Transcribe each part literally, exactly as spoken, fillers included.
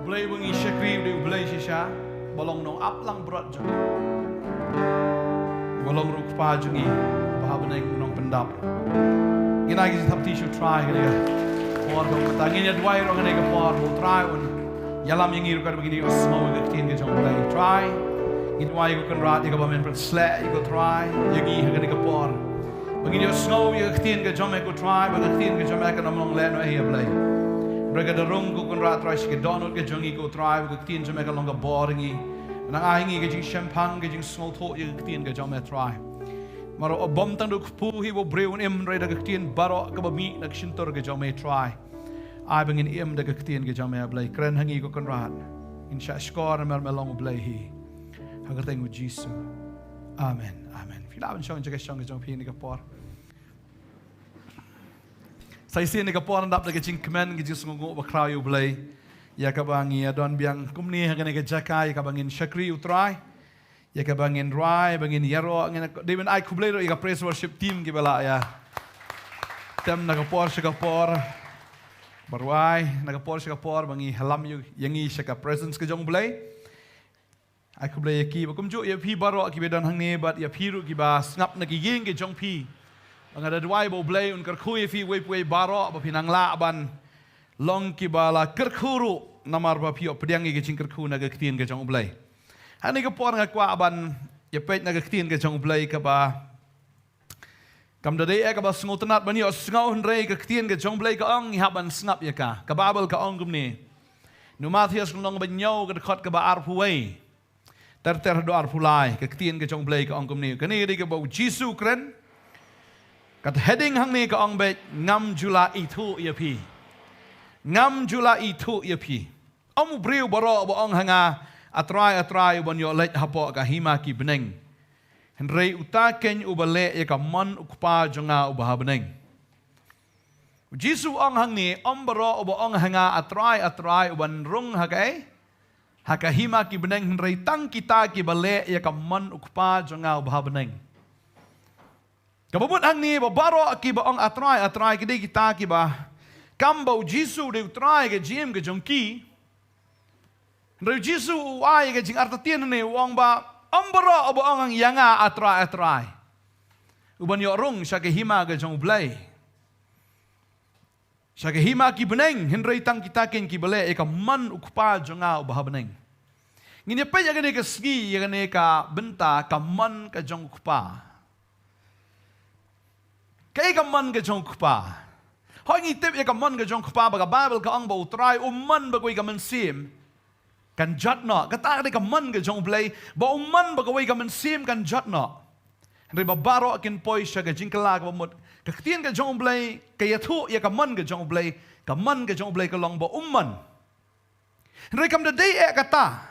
Blei ba ngi shakri u dei u Blei shisha, ba long nongap langbrot jong ngi, ba long ruh u Kpa jong ngi ba ha bneng, u nongpyndap. Ngin ai ka jingthap kti sha u Trai ha kane ka por, ba mynta ngin ïa duwai ruh ha kane ka por ba u Trai un ïalam ïa ngi ruh katba ngin ïohsngew ïa ka ktien ka jong u Blei. Trai, ngi duwai ïa u Kynrad ïa kaba men pynsleh ïa ko Trai ïa ngi ha kane ka por, ba ngin ïohsngew ïa ka ktien ka jong me ko Trai, ba ka ktien ka jong me kan ym long lehnohei ïa Blei. Hynrei ka da rung ko Kynrad Trai sha ki dohnud ka jong ngi ko Trai, ba ka ktien jong me kan long ka bor ïa ngi. Nang ai ngi ka jingshemphang, ka jingsngewthuh ïa ka ktien ka jong me Trai. Namar u bym tang da u kpu hi ba u briew un im, hynrei da ka ktien baroh kaba mih na ka shyntur ka jong me Trai. Ai ba ngin im da ka ktien ka jong me Blei. Kren ha ngi ko Kynrad. Ngin shah shkor namar me long u Blei hi. Ha ka kyrteng u Jisu. Amen. Amen. Phi lah ban shong jaka shong ka jong phi ha kane ka por. Sa shisien ha kane ka por ngi dap da ka jingkmen, ka jingsngewnguh bakhraw ïa u Blei. Ïa kaba ngi ïa don biang kumne ha kane ka jaka, ïa kaba ngin shakri u Trai. Ïa kaba ngin rwai, ba ngin ïaroh, ngin dei ban ai khublei ruh ïa ka praise worship team kiba la ïa tem na ka por sha ka por, ba rwai na ka por sha ka por, ba ngi ïalam ïa, ïa ngi sha ka presence ka jong u Blei. Ai khublei ïa ki, ba kumjuh ïa phi baroh kiba don hangne, bad ïa phi ruh kiba sngap na ki ïing ki jong phi. Ba nga da duwai ba u Blei un kyrkhu ïa phi uwei pa uwei baroh, ba phin nang lah ban long kiba la kyrkhu ruh, namar ba phi ïoh pdiang ïa ka jingkyrkhu na ka ktien ka jong u Blei. Ha kane ka por nga kwah ban ïa peit na ka ktien ka jong u Blei kaba kam da dei eh kaba sngewtynnad ban ïohsngew, hynrei ka ktien ka jong u Blei ka ong, ngi hap ban sngap ïa ka. Ka Baibl ka ong kumne. Na u Mathaios lynnong ba hynñiew, ka dkhot kaba arphew wei ter ter haduh arphew lai, ka ktien ka jong u Blei ka ong kumne. Kane ka dei kaba u Jisu u kren. Ka heading hangne ka ong beit, ngam ju la ithuh ïa phi. Ngam ju la ithuh ïa phi. Ym u briew baroh uba ong ha nga, A Trai, A Trai, u ban ïoh leit hapoh ka hima ki bneng, hynrei uta keiñ uba leh ïa ka mon u Kpa jong nga uba ha bneng. U Jisu u ong hangne, ym baroh uba ong ha nga, A Trai, A Trai, u ban rung ha kaei? Ha ka hima ki bneng, hynrei tang kita kiba leh ïa ka mon u Kpa jong nga uba ha bneng. Kaba mut hangne ba baroh kiba ong A Trai, A Trai, ki dei kita kiba, kam ba u Jisu u dei u Trai ka jingim ka jong ki. Hynrei u Jisu u ai ka jingartatien hangne, u ong ba ym baroh uba ong ïa nga, A Trai, A Trai, u ban ïoh rung sha ka hima ka jong u Blei, sha ka hima ki bneng, hynrei tang kita keiñ kiba leh ïa ka mon u Kpa jong nga uba ha bneng. Ngin ïa peit ïa kane ka sngi, ïa kane ka bynta, ka mon ka jong u Kpa. Kaei ka mon ka jong u Kpa? Hooid, ngi tip ïa ka mon ka jong u Kpa, ba ka Baibl ka ong ba u Trai um mon ba kawei ka mynsiem kan jot noh. Kata ka dei ka mon ka jong u Blei, ba um mon ba kawei ka mynsiem kan jot noh. Hynrei ba baroh kin poi sha ka jingkylla kaba mut. Ka ktien ka jong u Blei ka ïathuh ïa ka mon ka jong u Blei, ka mon ka jong u Blei ka long ba um mon. Hynrei kam da dei eh kata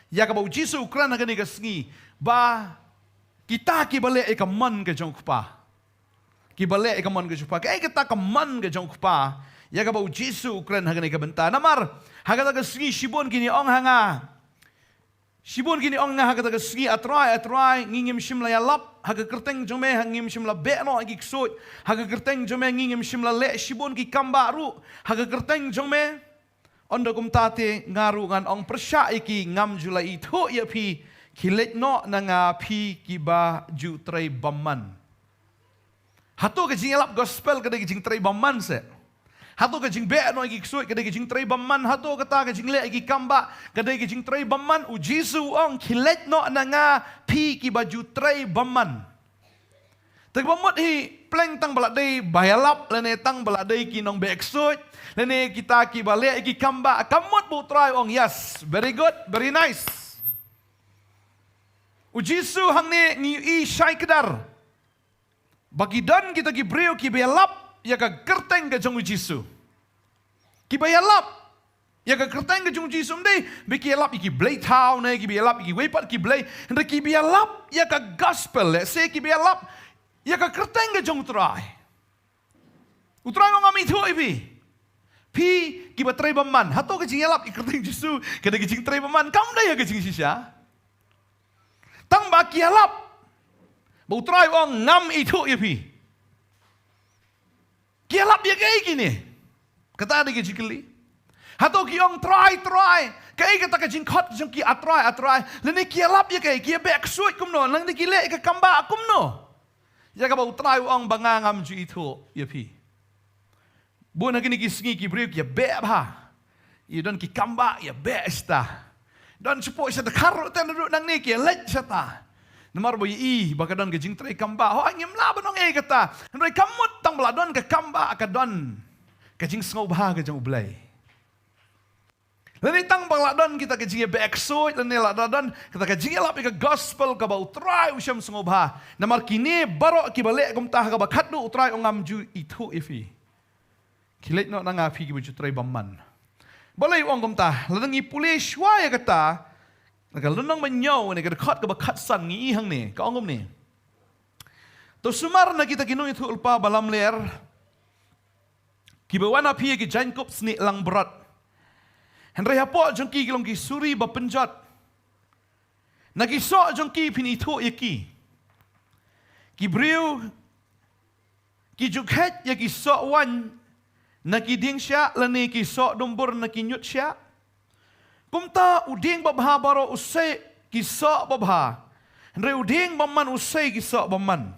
ïa kaba u Jisu u kren ha kane ka sngi, ba kita kiba leh ïa ka mon ka jong u Kpa. Kiba leh ïa ka mon ka jong u Kpa. Kaei kata ka mon ka jong u Kpa ïa kaba u Jisu u kren ha kane ka bynta? Namar ha kata ka sngi shibun kin ïa ong ha nga, shibun kin ïa ong ha nga ha kata ka sngi, A Trai, A Trai, ngi ngim shym la ïalap ha ka kyrteng jong me, ha ngim shym la beh noh ïa ki ksuid ha ka kyrteng jong me, ngi ngim shym la leh shibun ki kambah ruh ha ka kyrteng jong me. Ynda kumta te nga ruh ngan ong pyrshah ïa ki, ngam ju la ithuh ïa phi, khie leit noh na nga phi kiba ju trei bymman. Hato ka jingïalap gospel ka dei ka jingtrei bymman se? Hato ka jingbeh noh ïa ki ksuid ka dei ka jingtrei bymman? Hato kata ka jingleh ïa ki kambah ka dei ka jingtrei bymman? U Jisu u ong, khie leit noh na nga phi kiba ju trei bymman. Te kaba mut hi, pleng tang ba la dei ba ïalap, lane tang ba la dei ki nongbeh ksuid, lane kita kiba leh ïa ki kambah, ka mut ba u Trai u ong, yes, very good, very nice. U Jisu hangne ngi ïohi shai kdar ba ki don kita ki briew kiba ïalap ïa ka kyrteng ka jong u Jisu. Kiba ïalap ïa ka kyrteng ka jong u Jisu, ym dei ba ki ïalap ïa ki blei thaw ne kiba ïalap ïa kiwei pat ki blei, hynrei kiba ïalap ïa ka gospel, lehse kiba ïalap ïa ka kyrteng ka jong u Trai. U Trai u ong, ngam ithuh ïa phi, phi kiba trei bymman. Hato ka jingïalap ïa ka kyrteng Jisu ka dei ka jingtrei bymman? Kam dei ha ka jingshisha. Tang ba ki ïalap, ba u Trai u ong, ngam ithuh ïa phi. Ki ïalap ïa kaei kine? Kata dei ka jingkylli. Hato ki ong Trai, Trai, kaei kata ka jingkhot jong ki, A Trai, A Trai, lane ki ïalap ïa kaei, ki ïabeh ksuid kumno, lane ki leh ka kambah kumno? Ïa kaba U Trai u ong ba nga ngam ju ithuh ïa phi. Bun ha kine ki sngi ki briew ki ïabeh bha. Ïa don ki kambah ïabeh shata. Don shapoh sha dkhar ruh te naduh nangne ki ïaleit shata. Namar ba ïohi ba ka don ka jingtrei kambah. Hooid, ngim lah ban ong ei kata. Hynrei ka mut tang ba la don ka kambah ka don ka jingsngewbha ka jong U Blei. Lane tang ba la don kita ka jingïabeh ksuid, lane la don kita ka jingïalap ïa ka gospel kaba U Trai u shem sngewbha. Namar kine baroh kiba leh kumta ha kaba khatduh U Trai u ong ngam ju ithuh ïa phi. Khie leit noh na nga phi kiba ju trei bymman. Balei u ong kumta? Lada ngi pule shuwa ïa kata, na ka lynnong ba hynñiew ne ka dkhot kaba khatsan ngi i hangne, ka ong kumne. To sumar na kita ki nongïathuhlypa ba lamler, kiba wan ha phi ïa ki jaiñkup snieh langbrot. Hynrei hapoh jong ki ki long ki suri ba pynjot. Na ki soh jong ki phin ithuh ïa ki. Ki briew ki ju kheit ïa ki soh waiñ na ki dieng shiah, lane ki soh dumbur na ki ñiut shiah. Kumta u dieng babha baroh u sei ki soh babha. Hynrei u dieng bymman u sei ki soh bymman.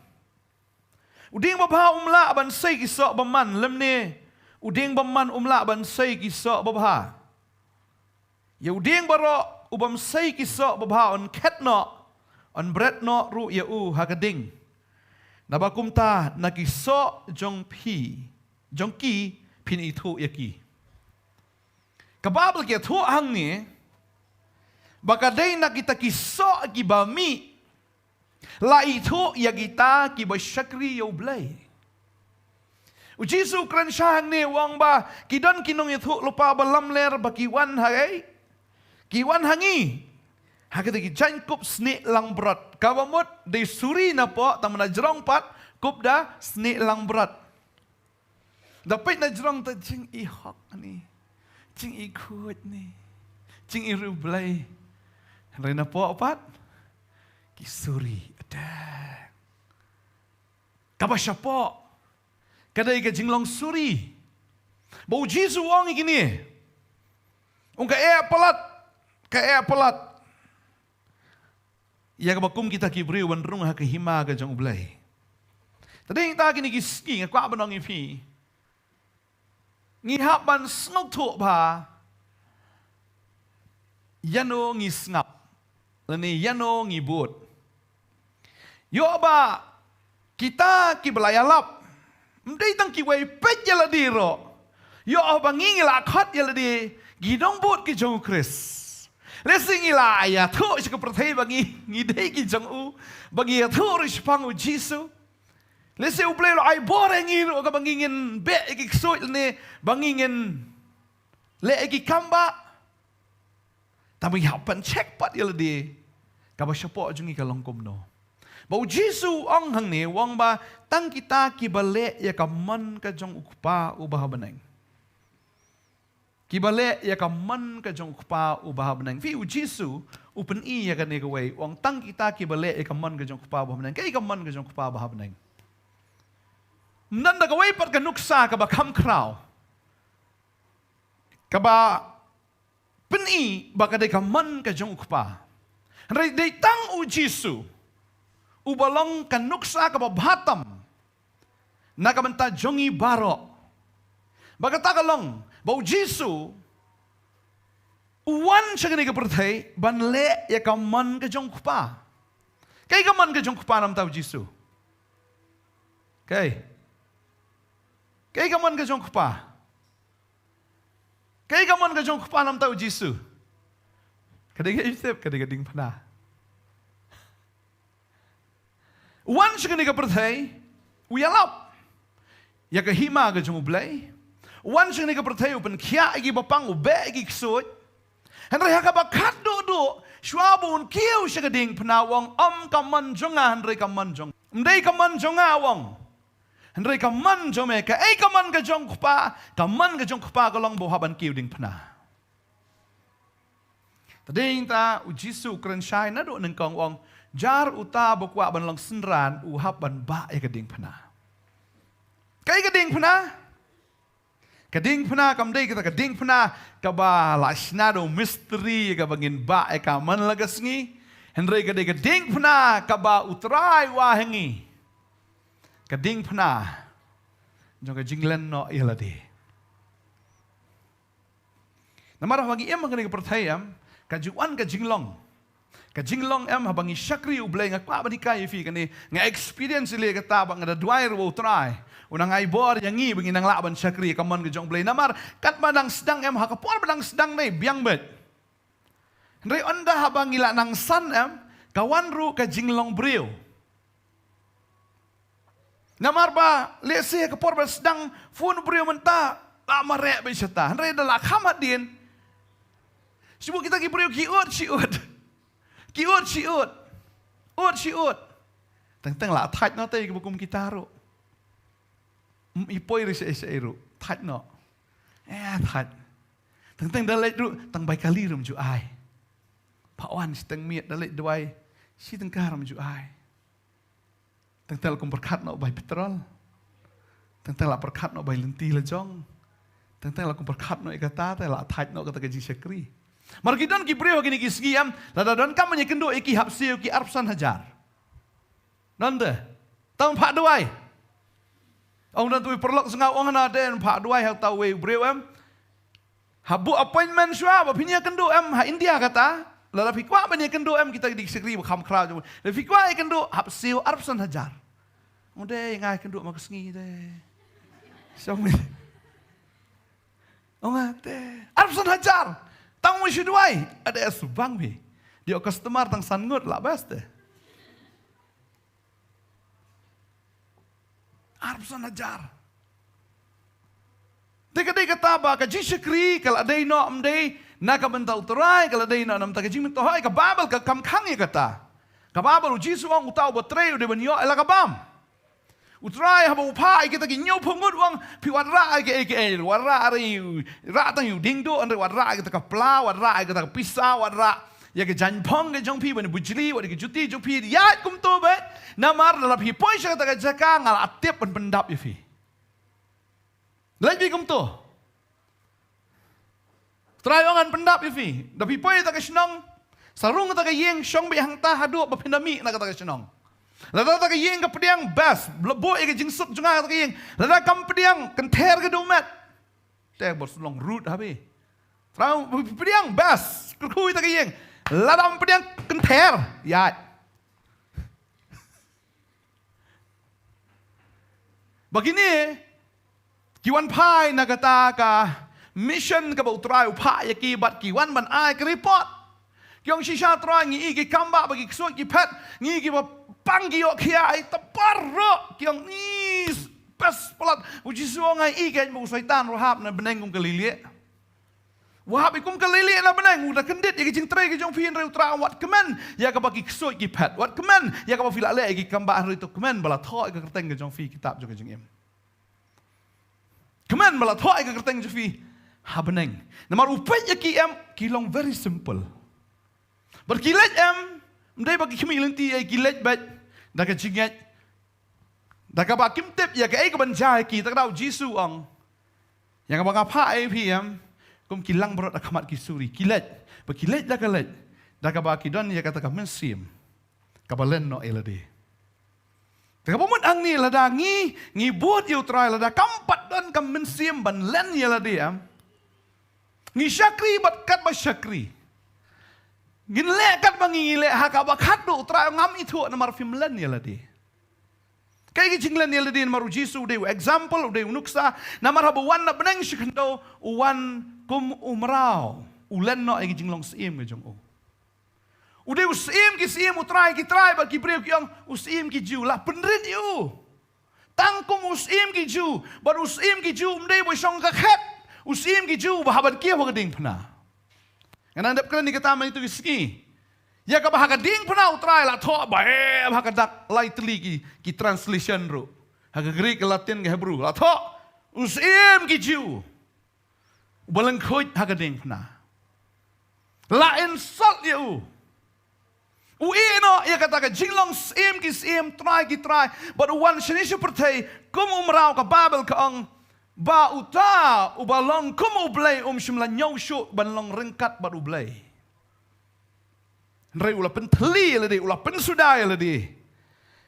U dieng babha um lah ban sei ki soh bymman, lymne u dieng bymman um lah ban sei ki soh babha. Ïa u dieng baroh u bym sei ki soh babha yn khet noh, yn bret noh ruh ïa u ha ka ding. Naba kumta na ki soh jong phi, jong ki phin ithuh ïa ki. Ka Baibl ka ïathuh hangne ba ka dei na kita ki soh kiba mih la ithuh ïa kita kiba shakri ïa U Blei. U Jisu u kren shai hangne u ong ba ki don ki nongïathuhlypa ba lamler ba ki wan ha ei, ki wan ha ngi ha kita ki jaiñkup snieh langbrot. Kaba mut dei suri napoh, tang ba na jrong pat kup da snieh langbrot. Da peit na jrong te jingihok ne, jingikhuid ne, jingiriewblei. Hynrei napoh pat ki suri, attack. Kaba shapoh ka dei ka jinglong suri. Ba u Jisu u ong ïa kine, u ong ka eh palat, ka eh palat ïa kaba kum kita ki briew ban rung ha ka hima ka jong U Blei. Te dei ta kine ki sngi nga kwah ban ong ïa phi, ngi hap ban sngewthuh bha ïano ngi sngap lane ïano ngi bud. Ïoh ba kita kiba la ïalap, ym dei tang kiwei, peit ïa lade ruh. Ïoh ba ngi ngi la khot ïa lade ki nongbud ki jong U Khrist. Lehse ngi la ïathuh sha ka pyrthei ba ngi, ngi dei ki jong u, ba ngi ïathuh ruh shaphang U Jisu. Lehse U Blei u la ai bor ïa ngi ruh kaba ngi ngin beh ïa ki ksuid lane ba ngi ngin leh ïa ki kambah. Tang ba ngi hap ban check pat ïa lade kaba shapoh jong ngi ka long kumno. Ba U Jisu u ong hangne, u ong ba tang kita kiba leh ïa ka mon ka jong U Kpa uba ha bneng. Kiba leh ïa ka mon ka jong U Kpa uba ha bneng. Phi, U Jisu u pyni ïa kane kawei, u ong tang kita kiba leh ïa ka mon ka jong U Kpa uba ha bneng. Kaei ka mon ka jong U Kpa uba ha bneng? Ym don da kawei pat ka nuksa kaba kham khraw kaba pyni ba ka dei ka mon ka jong U Kpa. Hynrei dei tang U Jisu uba long ka nuksa kaba bha tam na ka bynta jong ngi baroh. Ba kata ka long ba U Jisu u wan sha kane ka pyrthei ban leh ïa ka mon ka jong U Kpa. Kaei ka mon ka jong U Kpa na ka bynta U Jisu? Kaei? Kaei ka mon ka jong U Kpa? Kaei ka mon ka jong U Kpa na ka bynta U Jisu? Ka dei ka ïeit, ka dei ka diengphna. U wan sha kane ka pyrthei, u ïalap ïa ka hima ka jong U Blei. U wan sha kane ka pyrthei, u pynkhiah ïa kiba pang, u beh ïa ki ksuid. Hynrei ha kaba khatduh duh, shuwa ba un kiew sha ka diengphna, u ong, ym ka mon jong nga hynrei ka mon jong, ym dei ka mon jong nga, u ong, hynrei ka mon jong me. Kaei ka mon ka jong U Kpa? Ka mon ka jong U Kpa ka long ba u hap ban kiew diengphna. Te dei ta U Jisu u kren shai naduh nyngkong, u ong, jar uta ba kwah ban long synran u hap ban bah ïa ka diengphna. Kaei ka diengphna? Ka diengphna kam dei kata ka diengphna kaba la shna da u mistri kaba ngin bah ïa ka man la ka sngi. Hynrei ka dei ka diengphna kaba U Trai u ai ha ngi. Ka diengphna jong ka jinglen noh ïa lade. Namar haba ngi im ha kane ka pyrthei em, ka ju wan ka jinglong. Ka jinglong em haba ngi shakri U Blei, nga kwah ban hikai ïa phi kane, nga experience ïa kata ba nga da duwai ruh U Trai un nang ai bor ïa ngi ba ngin nang lah ban shakri ka mon ka jong U Blei. Namar katba nang sdang em, ha ka por ba nang sdang ne biang beit. Hynrei ynda haba ngi la nang san em, ka wan ruh ka jinglong briew. Namar ba lehse ka por ba sdang phone briew mynta la mareh beit shata. Hynrei da la kham hadien, shu buh kita ki briew ki ud shi ud. Ki ud shi ud. Ud shi ud. Teng teng la thait noh te kiba kum kita ruh. Ym i poi ri shaei shaei ruh. Thait noh. Eh, thait. Teng teng da leit ruh tang bai kali ruh ym ju ai. Pha wan shi teng miet, da leit duwai shi teng ka ruh ym ju ai. Teng teng la kum pyrkhat noh bai petrol. Teng teng la pyrkhat noh bai lynti la jong. Teng teng la kum pyrkhat noh ïa kata te la thait noh kata ka jingshakri. Mar ki don ki briew ha kine ki sngi em, lada don kam ban ïakynduh ïa ki hap siew ki arphew san hajar. Don te. Tang phah duwai. Ong don tu paralok sngap ong hana te phah duwai ha uta uwei u briew em. Hap buh appointment shuwa ba phin ïakynduh em ha India kata. Lada phi kwah ban ïakynduh em kita ki dei ki shakri ba kham khraw jong. Lada phi kwah ïakynduh hap siew arphew san hajar. Ong dei nga ïakynduh ma ka sngi dei. Shong mi. Ong nga te arphew san hajar. Tang u shu duwai. Ada subang phi. Dei customer tang san ngut la best te. Arphew san hajar. Te ka dei kata ba ka jingshakri ka la dei noh ym dei na ka bynta U Trai, ka la dei noh na ka bynta ka jingmyntoi. Hooid, ka Baibl ka kam khang ïa kata. Ka Baibl, U Jisu u ong uta uba trei u dei ban ïoh ïa la ka bam. U Trai haba u phah ïa kita ki hynñiewphew ngut u ong phi wat rah ïa kiei kiei, wat rah ïa u, rah tang ïa u dieng duh, hynrei wat rah ïa kata ka pla, wat rah ïa kata ka pisa, wat rah ïa ka jaiñphong ka jong phi, ban bujli, wat ïa ka juti jong phi, ïaid kumto beit. Namar lada phi poi sha kata ka jaka nga la tip ban pyndap ïa phi. Leit phi kumto. Trai u ong ngan pyndap ïa phi. Da phi poi kata ka shnong, sa rung kata ka ïing, shong beit hangta haduh ba phin da mih na kata ka shnong. Lada kata ka ïing ka pdiang, best, la buh ïa ka jingsuk jong nga kata ka ïing. Lada kam pdiang, kynther ka dewmet. Te bor shu long rude ha phi. Trai u ong pdiang, best, kyrkhu ïa kata ka ïing. Lada ym pdiang, kynther. Ïaid. Ba kine ki wan phai na kata ka mission kaba U Trai u phah ïa ki bad ki wan ban ai ka report. Ki ong shisha Trai ngi i ki kambah ba ki ksuid ki phet, ngi i kiba pang ki ïoh khia, ai ta baroh ki ong ngi best palat. U Jisu u ong nga i ki ba u Soitan ruh hap na bneng kum ka lieh lieh. U hap i kum ka lieh lieh na bneng, u da kyndit ïa ka jingtrei ka jong phi, hynrei U Trai wat kmen ïa kaba ki ksuid ki phet, wat kmen ïa kaba phi la leh ïa ki kambah, hynrei to kmen ba la thoh ïa ka kyrteng ka jong phi ha kitab jong ka jingim. Kmen ba la thoh ïa ka kyrteng jong phi ha bneng. Namar u peit ïa ki em, ki long very simple. Bad ki leit em, ym dei ba ki khmih lynti ei, ki leit beit da ka jingngeit. Da kaba kim tip ïa kaei kaban jia ïa ki, te ka daw U Jisu u ong, ïa kaba nga phah ïa phi em, kum ki langbrot ha khmat ki suri, ki leit, ba ki leit da ka leit, da kaba ki don ïa kata ka mynsiem kaba len noh ïa lade. Te kaba mut hangne lada ngi, ngi bud ïa U Trai, lada kam pat don ka mynsiem ban len ïa lade em, ngi shakri bad katba shakri, ngin leh katba ngi leh, ha kaba khatduh U Trai u ong ngam ithuh namar phim len ïa lade. Kaei ka jinglen ïa lade? Namar U Jisu u dei u example, u dei u nuksa. Namar haba u wan na bneng shi khyndew, u wan kum u mraw, u len noh ïa ka jinglong syiem ka jong u. U dei u Syiem ki syiem, u Trai ki trai, bad ki briew ki ong u Syiem ki Jiw, la pynrit ïa u. Tang kum u Syiem ki Jiw, bad u Syiem ki Jiw ym dei ba shong ka khet, u Syiem ki Jiw ba hap ban kiew ha ka diengphna. Nga nang dep kren ïa kata mynta ki sngi. Ïa kaba ha ka diengphna U Trai la thoh ba, eh, ha ka dak lai tylli ki, ki translation ruh. Ha ka Greek, ka Latin, ka Hebrew. La thoh u Syiem ki Jiw uba lyngkhuid ha ka diengphna. La insult ïa u. U ïeh noh ïa kata ka jinglong Syiem ki syiem, Trai ki trai. Bad u wan shane sha pyrthei kum u mraw, ka Baibl ka ong Ba uta uba long kum u Blei um shym la ñiew shuh ban long ryngkat bad u Blei. Hynrei u la pynthylli ïa lade, u la pynsuda ïa lade.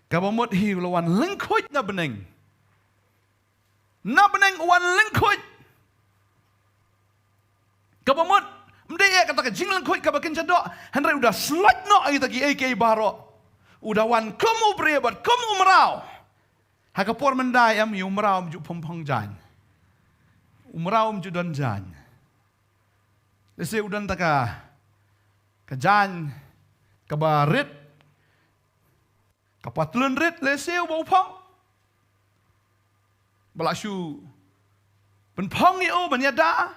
Kaba mut hi u la wan lyngkhuid na bneng. Na bneng u wan lyngkhuid. Kaba mut, ym dei eh kata ka jinglyngkhuid kaba kynja doh, hynrei u da sloit noh ïa kita kiei kiei baroh. U da wan kum u briew bad kum u mraw. Ha ka por mynta em, ïa u mraw um ju phong phong jaiñ. U mraw um ju don jaiñ. Lehse u don ta ka, ka jaiñ kaba rit, ka patlun rit, lehse uba u phong. Ba la shu pynphong ïa u ban ïada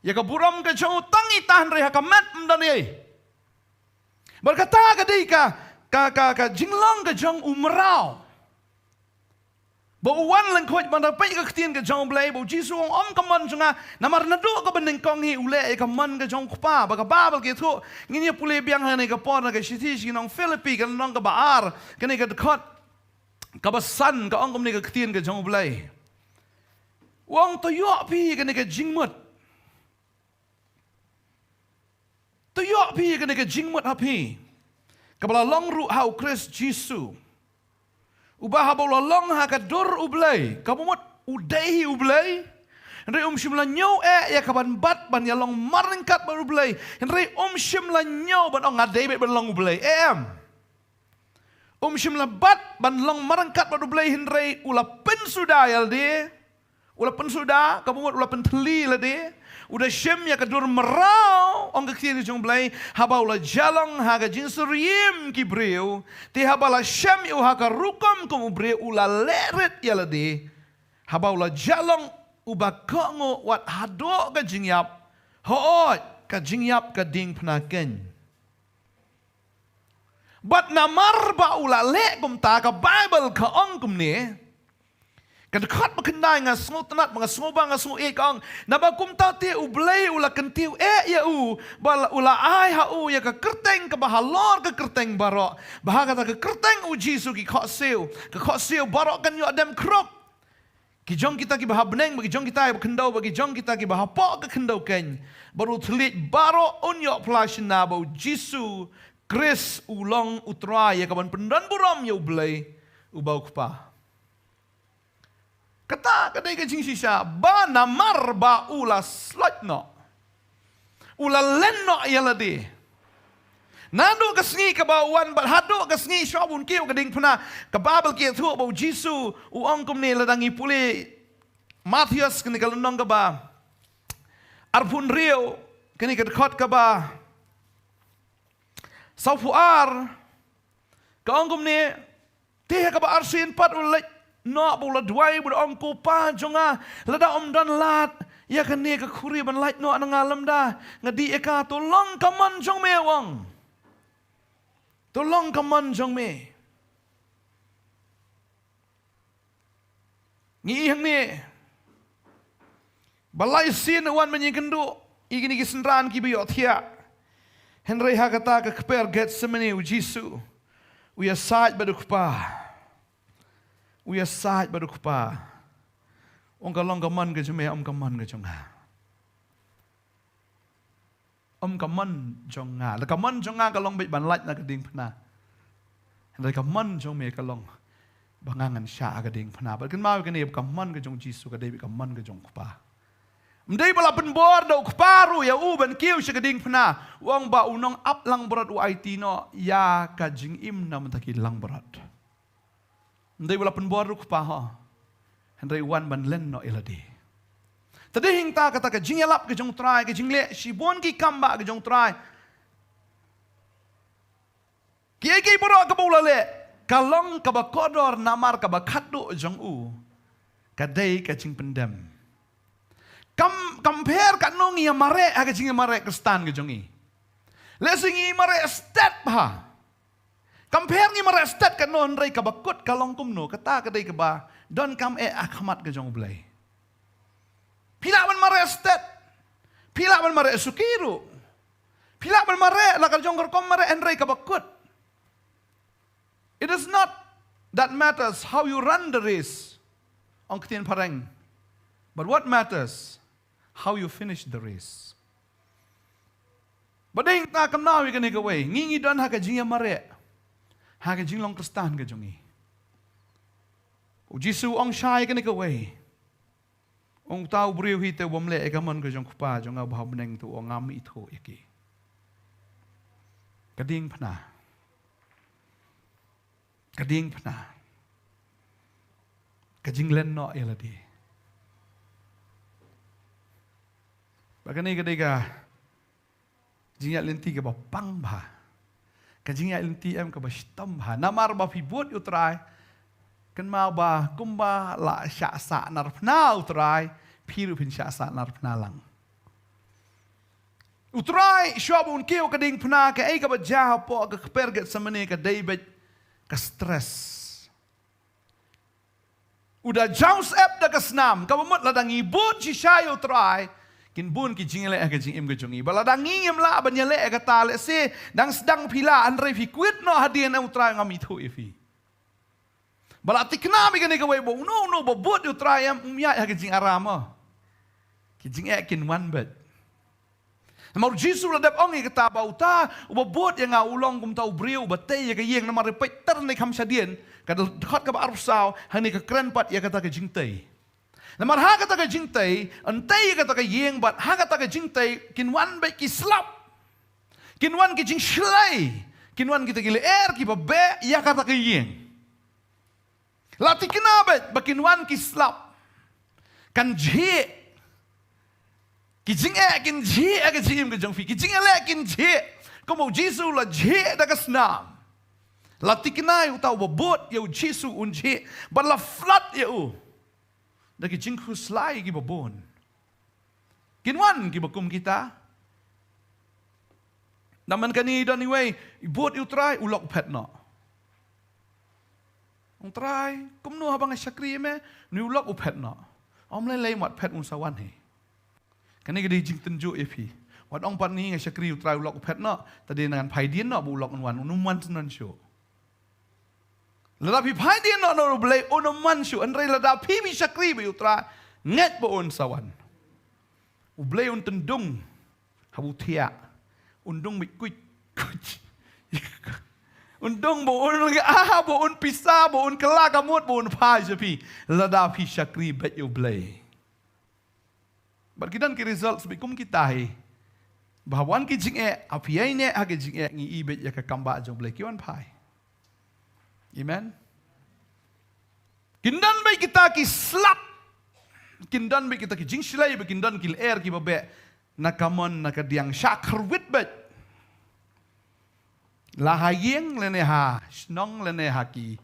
ïa ka burom ka jong u tang ita, hynrei ha ka met ym don ei. Bad kata ka dei ka, ka, ka, ka jinglong ka jong u mraw. Ba u wan lyngkhuid ban da peit ka ktien ka jong u Blei, ba u Jisu u ong, ym ka mon jong nga, namar naduh kaba nyngkong hi u leh ïa ka mon ka jong u Kpa. Ba ka Baibl ka ïathuh, ngin ïa pule biang hangne ka por na ka shithi sha ki nong Philippi, ka lynnong kaba ar, kane ka dkhot kaba san, ka ong kumne ka ktien ka jong u Blei. U ong, to ïoh phi kane ka jingmut. To ïoh phi kane ka jingmut ha phi, kaba la long ruh ha u Khrist Jisu. Uba haba u la long ha ka dur u Blei, kaba mut u dei hi u Blei, hynrei um shym la ñiew eh ïa ka ban bat ban ïalong marryngkat bad u Blei. Hynrei um shym la ñiew ban ong, nga dei beit ban long u Blei. Em. Um shym la bat ban long marryngkat bad u Blei, hynrei u la pynsuda ïa lade. U la pynsuda, kaba mut u la pynthylli ïa lade. U da shim ïa ka dur mraw, ong ka ktien ka jong u Blei, haba u la ïalong ha ka jingsyriem ki briew. Te haba la shem ïa u ha ka rukom kum u briew, u la leh rit ïa lade. Haba u la ïalong uba kohnguh wat haduh ka jingïap. Hooid, ka jingïap ka diengphna keiñ. Bad namar ba u la leh kumta, ka Baibl ka ong kumne. Ka dkhot ba khyndai nga sngewtynnat, ba nga sngew ba nga sngew ïeit, ka ong, naba kumta te u Blei u la kyntiew eh ïa u, ba la, u la ai ha u ïa ka kyrteng kaba halor ka kyrteng baroh. Ba ha kata ka kyrteng u Jisu ki khohsiew, ka khohsiew baroh kan ïoh dem khrup. Ki jong kita kiba ha bneng, ba ki jong kita kiba khyndew, ba ki jong kita kiba hapoh ka khyndew keiñ. Bad u thylliej baroh un ïoh phla shynna ba u Jisu Khrist u long u Trai ïa ka ban pyndon burom ïa u Blei uba u Kpa. Kata ka dei ka jingshisha, ba namar ba u la sloit noh. U la len noh ïa lade. Naduh ka sngi kaba u wan bad haduh ka sngi shuwa ba un kiew ka diengphna, ka Baibl ka ïathuh ba u Jisu u ong kumne, lada ngi pule Mathaios kane ka lynnong kaba arphew hynriew, kane ka dkhot kaba sawphew ar, ka ong kumne, te ha kaba arsien pat u la leit noh bad u la duwai bad u ong, ko Pa jong nga, lada ym don lad ïa kane ka khuri ban lait noh na nga lymda nga dih ïa ka, to long ka mon jong me, u ong. To long ka mon jong me. Ngi i hangne ba lai sien u wan ban ïakynduh ïa kine ki synran kiba ïohthiah. Hynrei ha kata ka kper Gethsemane u Jisu u ïasaid bad u Kpa. U ïasaid bad u Kpa. Ong, ka long ka mon ka jong me, ym ka mon ka jong nga. Ym ka mon jong nga. La ka mon jong nga ka long beit ban lait na ka diengphna. Hynrei ka mon jong me ka long ba nga ngan shah ha ka diengphna. Bad kynmaw kane, ka mon ka jong u Jisu ka dei beit ka mon ka jong u Kpa. Ym dei ba la pynbor da u Kpa ruh ïa u ban kiew sha ka diengphna. U ong ba u nongaplangbrot u aiti noh ïa ka jingim na bynta ki langbrot. Ym dei ba la pynbor ruh u Kpa ho. Hynrei u wan ban len noh ïa lade. Te dei hangta kata ka jingïalap ka jong u Trai, ka jingleh shibun ki kam ba ka jong u Trai. Kiei kiei baroh kaba u la leh, ka long kaba kordor namar kaba khatduh jong u ka dei ka jingpyndem. Kam, kam pher katno ngi ïa mareh ha ka jingïamareh Khristan ka jong ngi. Lehse ngi mareh stet bha. Kam pher ngi mareh stet katno, hynrei kaba kut ka long kumno, kata ka dei kaba donkam eh ha khmat ka jong u Blei. Phi lah ban mareh stet. Phi lah ban mareh suki ruh. Phi lah ban mareh la ka jong ka rukom mareh, hynrei kaba kut. It is not that matters how you run the race. Ong ktien phareng. But what matters, how you finish the race. Ba dei ta kam naw ïa kane kawei, ngi ngi don ha ka jingïamareh ha ka jinglong Khristan ka jong ngi. U Jisu u ong shai kane kawei. Ong, uta u briew hi te u bym leh ïa ka mon ka jong Kpa jong nga uba ha bneng, te u ong, ngam ithuh ïa ki. Ka diengphna. Ka diengphna. Ka jinglen noh ïa lade. Ba kane ka dei ka jingïaid lynti kaba pang bha. Ka jingïaid lynti em kaba shitom bha. Namar ba phi bud ïa u Trai, kynmaw ba kumba la shah sahnarphna u Trai, phi ruh phin shah sahnarphna lang. U Trai, shuwa ba un kiew ka diengphna, kaei kaba jia hapoh ka kper Gethsemane ka dei beit ka stress. U da jaw syep da ka snam, kaba mut lada ngi bud shisha ïa u Trai, kin bun ki jingïaleh ha ka jingim ka jong ngi. Bad lada ngi ngim lah ban ïaleh ïa kata, lehse dang sdang phi lah, hynrei phi kwit noh hadien, em u Trai, ngam ithuh ïa phi. Ba la thikna beit kane kawei ba uno uno ba bud ïa u Trai, em, um ïaid ha ka jingaram, oh. Ki jingeh kin wan beit. Namar u Jisu la dep ong ïa kata ba uta uba bud ïa nga u long kumta u briew uba tei ïa ka ïing. Namar peit ter ne kham shadien, ka dkhot kaba arphew saw, hangne ka kren pat ïa kata ka jingtei. Namar ha kata ka jingtei, yn tei ïa kata ka ïing, bad ha kata ka jingtei kin wan beit ki slap. Kin wan ki jingshlei, kin wan kita ki lyer kiba beh ïa kata ka ïing. La thikna beit ba kin wan ki slap. Kan jhieh. Ki jingeh kin jhieh ha ka jingim ka jong phi. Ki jingïaleh kin jhieh. Kumba u Jisu la jhieh da ka snam. La thikna ïa uta uba bud ïa u Jisu un jhieh. Bad la flood ïa u da ki jingkhuslai kiba bun. Kin wan kiba kum kita. Namar kane don iwei, i bud ïa u Trai, u lok u phet noh. Ong, Trai, kumno haba nga shakri ïa me, une u lok u phet noh. Ym lei lei, wat phet, un sa wan hi. Kane ka dei jingtynjuh ïa phi. Wat ong pat, ni nga shakri ïa u Trai, u lok u phet noh, te dei ngan phai dien noh ba u lok un wan, un ym wan tynnon shuh. Lada phi phai dien noh na U Blei, un ym wan shuh, hynrei lada phi, phi shakri beit ïa u Trai, ngeit ba un sa wan. U Blei un pyndung ha u thiah. Un dung beit kuit kuit. Un dung ba un, ah, ba un pisa, ba un kylla ka mut, ba un phai sha phi. Lada phi shakri beit ïa U Blei. Bad ki don ki results beit kum kita hi. Ba haba wan ki jingeh, haba phi ïaineh ha ki jingeh, ngi i beit ïa ka kam bah jong U Blei, ki wan phai. Amen. Kin don beit kita ki slap. Kin don beit kita ki jingshlei, bad kin don ki lyer kiba beh na ka mon na ka diang, shah kyrwit beit. La ha ïing lane ha shnong lane ha ki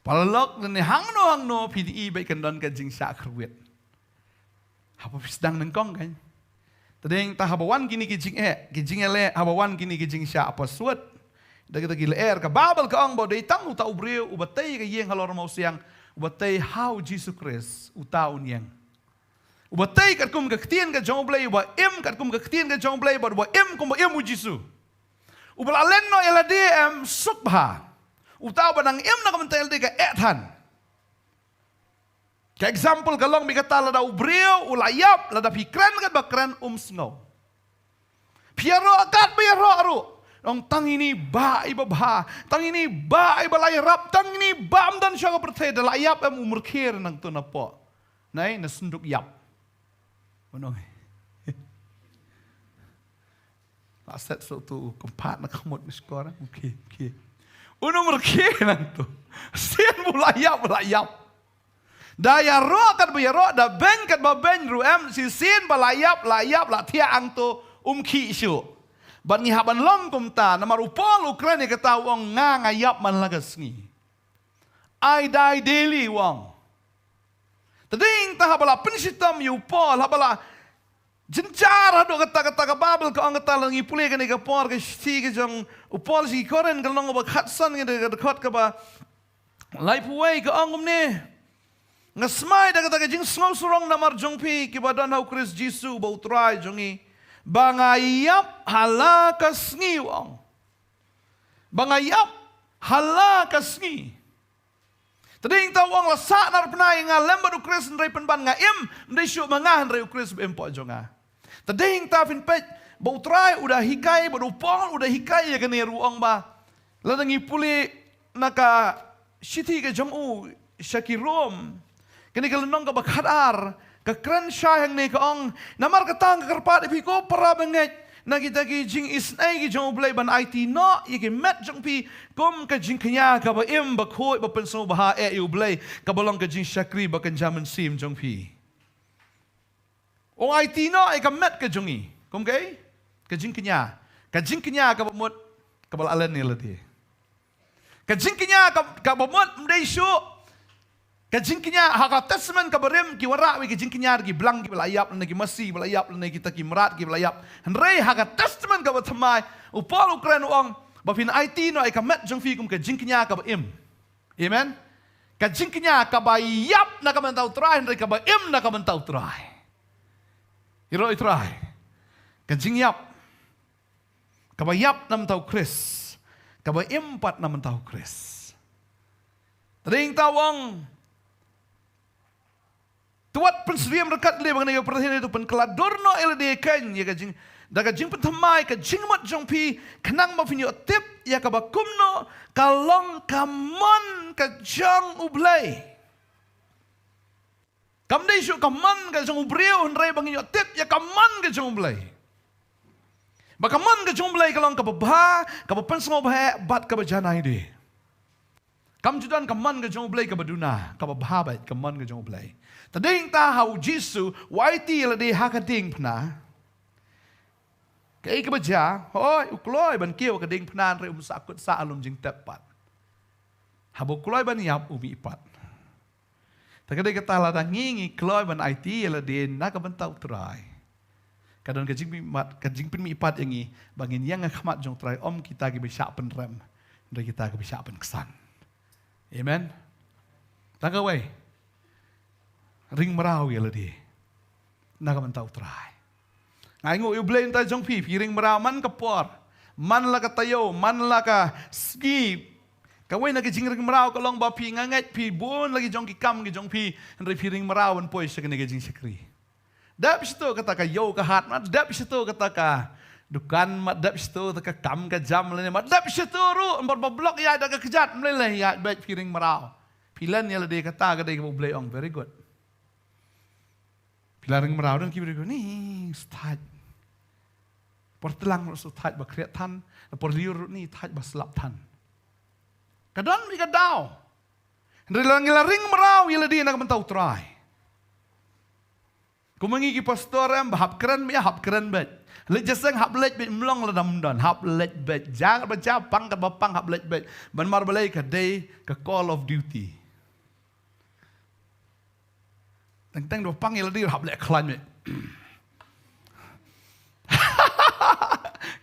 paralok lane hangno hangno, phin i beit kan don ka jingshah kyrwit. Haba phi sdang nyngkong kan. Te dei ta haba wan kine ki jingeh, ki jingïaleh, haba wan kine ki jingshah paswut. Da kita ki lyer, ka Baibl ka ong ba dei tang uta u briew uba tei ka ïing halor mawsiang, uba tei ha u Jisu Khrist, uta un ïeng. Uba tei katkum ka ktien ka jong U Blei, uba im katkum ka ktien ka jong U Blei, bad uba im kumba im u Jisu. Uba la len noh ïa lade, em, suk bha. Uta uba dang im na ka bynta ïa lade ka eh than. Ka example ka long beit kata, lada u briew u la ïap, lada phi kren katba kren, um sngew. Phi ïaroh katba ïaroh ruh, ong, tang ine i bah iba bha, tang ine i bah iba la ïarap, tang ine i bah ym don shuh ha ka pyrthei, da la ïap, em, um rkhie nangto napoh. Nai, na synduk ïap. Ong, la set shuh to, kynphad na ka mut, na shkor, okay, okay. Un ym rkhie nangto. Sien ba u la ïap, u la ïap. Da ïaroh katba ïaroh, da beiñ katba beiñ ruh, em, shisien ba la ïap, la ïap, la thiah hangto, um khih shuh. Bad ngi hap ban long kumta, namar u Paul u kren ïa kata, u ong, nga, nga ïap man la ka sngi. I die daily, u ong. Te dei ta haba la pynshitom ïa u Paul, haba la jynjar haduh katta katta, ka Baibl ka ong kata, lada ngi pule kane ka por, ka shithi ka jong u Paul sha ki Korinth, ka lynnong ba khatsan, kane ka dkhot kaba laiphew wei, ka ong kumne: Nga smai da kata ka jingsngew sarong namar jong phi kiba don ha u Khrist Jisu uba u Trai jong ngi, ba nga ïap ha la ka sngi, u ong. Ba nga ïap ha la ka sngi. Te dei hangta u ong la sah nar pynai nga lem bad u Khrist hynrei pynban nga im, ym dei shuh ma nga hynrei u Khrist ba im hapoh jong nga. Te dei hangta phin peit ba u Trai u da hikai, ba u Paul u da hikai ïa kane ruh u ong ba lada ngi pule na ka shithi ka jong u sha ki Rom, kane ka lynnong kaba khatar, ka kren shai hangne ka ong, namar kata nga kyrpad ïa phi ko para bangeit, na kita ki jingisynei ki jong U Blei ban aiti noh ïa ki met jong phi kum ka jingkñia kaba im, ba khuid, ba pynsngewbha eh ïa U Blei, kaba long ka jingshakri ba kynja mynsiem jong phi. U aiti noh ïa ka met ka jong ngi kum kaei? Ka jingkñia. Ka jingkñia kaba mut, kaba la len ïa lade. Ka jingkñia ka, kaba mut ym dei shuh. Ka jingkñia ha ka Testament kaba rim ki wanrah ïa ka jingkñia da ki blang kiba la ïap lane ki masi kiba la ïap lane kita ki mrad kiba la ïap. Hynrei ha ka Testament kaba thymmai u Paul u kren u ong ba phin aiti noh ïa ka met jong phi kum ka jingkñia kaba im. Amen. Ka jingkñia kaba ïap na ka bynta u Trai hynrei kaba im na ka bynta u Trai. Ïaroh ïa u Trai. Ka jingïap kaba ïap na bynta u Khrist, kaba im pat na bynta u Khrist. Te dei hangta u ong, to wat pynsyriem ryngkat lei ba ngan ïa pyrthei, to pynkylla dur noh ïa lade keiñ ïa ka jing, da ka jingpynthymmai ka jingmut jong phi, khnang ba phin ïoh tip ïa kaba kumno ka long ka mon ka jong U Blei. Kam dei shuh ka mon ka jong u briew hynrei ba ngin ïoh tip ïa ka mon ka jong U Blei. Ba ka mon ka jong U Blei ka long kaba bha, kaba pynsngewbha bad kaba janai de. Kam ju don ka mon ka jong U Blei kaba duna, kaba bha bad ka mon ka jong U Blei. Te dei hangta ha u Jisu u aiti ïa lade ha ka diengphna. Kaei kaba jia, hooid u kloi ban kiew ha ka diengphna hynrei um sah kut sah, um jingtep pat. Haba u kloi ban ïap u mih pat. Te ka dei kata lada ngi ngi kloi ban aiti ïa lade na ka bynta u Trai, ka don ka jingmihpat, ka jingpynmihpat ïa ngi ba ngin ïeng ha khmat jong u Trai, ym kita kiba shah pynrem hynrei kita kiba shah pynksan. Amen. Tang kawei, ring mraw ïa lade na ka bynta u Trai. Nga ainguh ïa U Blei, mynta jong phi, phi ring mraw man ka por, man la ka taïew, man la ka sngi. Kawei na ka jingring mraw ka long ba phi, nga ngeit phi bun la ki jong ki kam ki jong phi, hynrei phi ring mraw ban poi sha kane ka jingshakri. Dep shito kata ka ïew ka hat, ma dep shito kata ka dukan, ma dep shito kata ka kam ka jam lane, ma dep shito ruh, namar ba block ïaid da ka kjat, ym lei lei ïaid beit, phi ring mraw. Phi len ïa lade, kata ka dei kaba U Blei ong very good. Phi la ring mraw, don kiba ring ni sthait. Por tlang ruh sthait ba khriat than, por lyiur ruh ni thait ba slap than. Ka don beit ka daw. Hynrei lada ngi la ring mraw ïa lade na ka bynta u Trai. Kum ma ngi ki pastor em, ba hap kren beit, hap kren beit. Leit jingïaseng hap leit beit, ym long lada ym don, hap leit beit. Jia katba jia, pang katba pang, hap leit beit. Ban mar balei? Ka dei ka call of duty. Teng teng da pang ïa lade hap leh khlaiñ beit.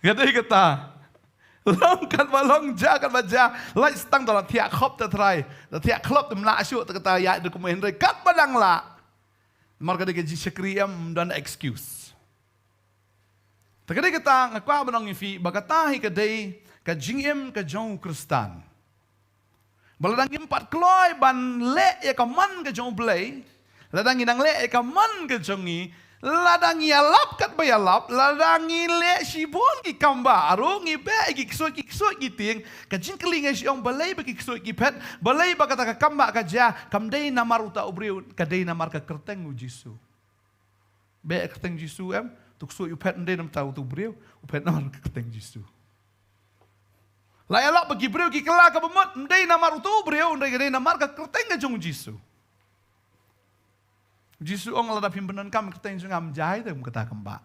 Ka dei kata. Long katba long, jia katba jia. Lait stang da la thiah khop te Trai, da thiah khlop te ym lah shuh te kata ïa da kumne, hynrei katba dang lah, namar ka dei ka jingshakri em, ym don excuse. Te ka dei kata nga kwah ban ong ïa phi ba kata hi ka dei ka jingim ka jong u Khristan. Ba lada ngim pat kloi ban leh ïa ka mon ka jong U Blei, lada ngi dang leh ïa ka mon ka jong ngi, lada ngi ïalap katba ïalap, lada ngi leh shibun ki kam ba ruh, ngi beh ïa ki ksuid, ki ksuid ki tieng, ka jingkylli nga shu ong, balei ba ki ksuid ki phet, balei ba kata ka kam ba ka jia? Kam dei namar uta u briew, ka dei namar ka kyrteng u Jisu. Beh, kyrteng Jisu em, tu ksuid u phet ym dei namar uta u briew, u phet namar ka kyrteng Jisu. La ïalap ba ki briew ki kylla kaba mut, ym dei namar uta u briew, hynrei ka dei namar ka kyrteng ka jong u Jisu. U Jisu u ong, lada phim pyndonkam ïa ka kyrteng jong nga, ym jia te kum kata kam ba.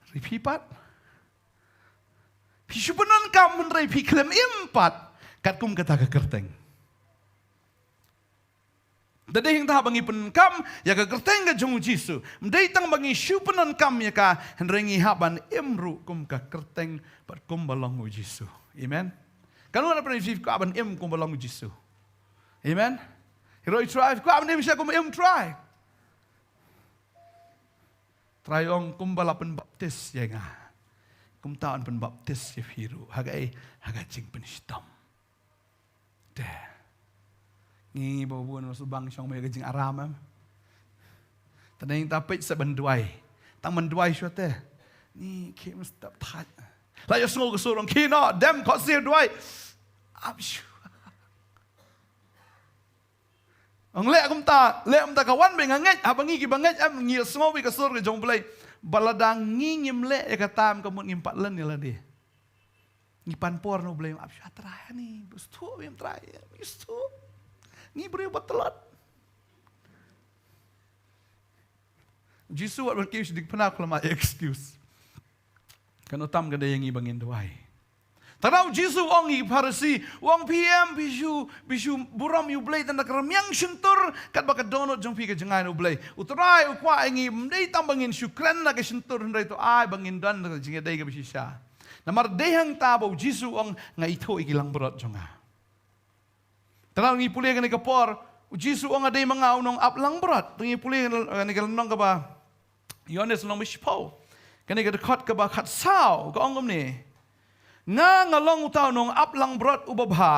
Hynrei phi pat, phi shu pyndonkam hynrei phi khlem im pat katkum kata ka kyrteng. Te dei hangta ba ngi pyndonkam ïa ka kyrteng ka jong u Jisu. Ym dei tang ba ngi shu pyndonkam ïa ka, hynrei ngi hap ban im ruh kum ka kyrteng bad kum ba long u Jisu. Amen. Katno na pyndonkam, kwah ban im kum ba long u Jisu? Amen. Ïaroh ïa u Trai, kwah ban im shisha kum im u Trai? Trai u ong, kumba la pynbaptis ïa nga, kumta yn pynbaptis ïa phi ruh. Ha kaei? Ha ka jingpynshitom. Te Ngi ba bun ba shu bang shong ba ïa ka jingaram em. Tang ngi ta peit sa ban duwai. Tang ban duwai shuh te. Ni khie mesti dap thait. La ïa sngew ka sur ong khie noh dem khot siew duwai. Ap shuh. Ong leh kumta, leh kumta ka wan ba nga ngeit, haba ngi ki ba ngeit em ngi ïa sngew bad ka sur ka jong U Blei. Ba lada ngi ngim leh ïa kata em ka mut ngim pat len ïa lade. Ngi pan por na U Blei, ap shuh Trai ani, bus tu bim Trai, bus tu. Ngi briew ba tlot. Jisu wat ban kiew shi dik pynah khlem ai excuse. Kan utam ka dei ïa ngi ba ngin duwai. Tang da u Jisu u ong ïa ki Pharisi, u ong phi em, phi shu, phi shu burom ïa U Blei tang da ka rmiang shyntur, katba ka dohnud jong phi ka jngai na U Blei. U Trai u kwah ïa ngi, ym dei tang ba ngin shu kren na ka shyntur hynrei to ai ba ngin don ka jingïadei kaba shisha. Namar dei hangta ba u Jisu u ong nga ithuh ïa ki langbrot jong nga. Tang ngi pule kane ka por, u Jisu u ong nga dei ma nga u nongap langbrot. Tang ngi pule kane ka lynnong kaba Ïoannis lynnong ba shiphew. Kane ka dkhot kaba khatsaw ka ong kumne. Nga nga long uta u nongap langbrot uba bha.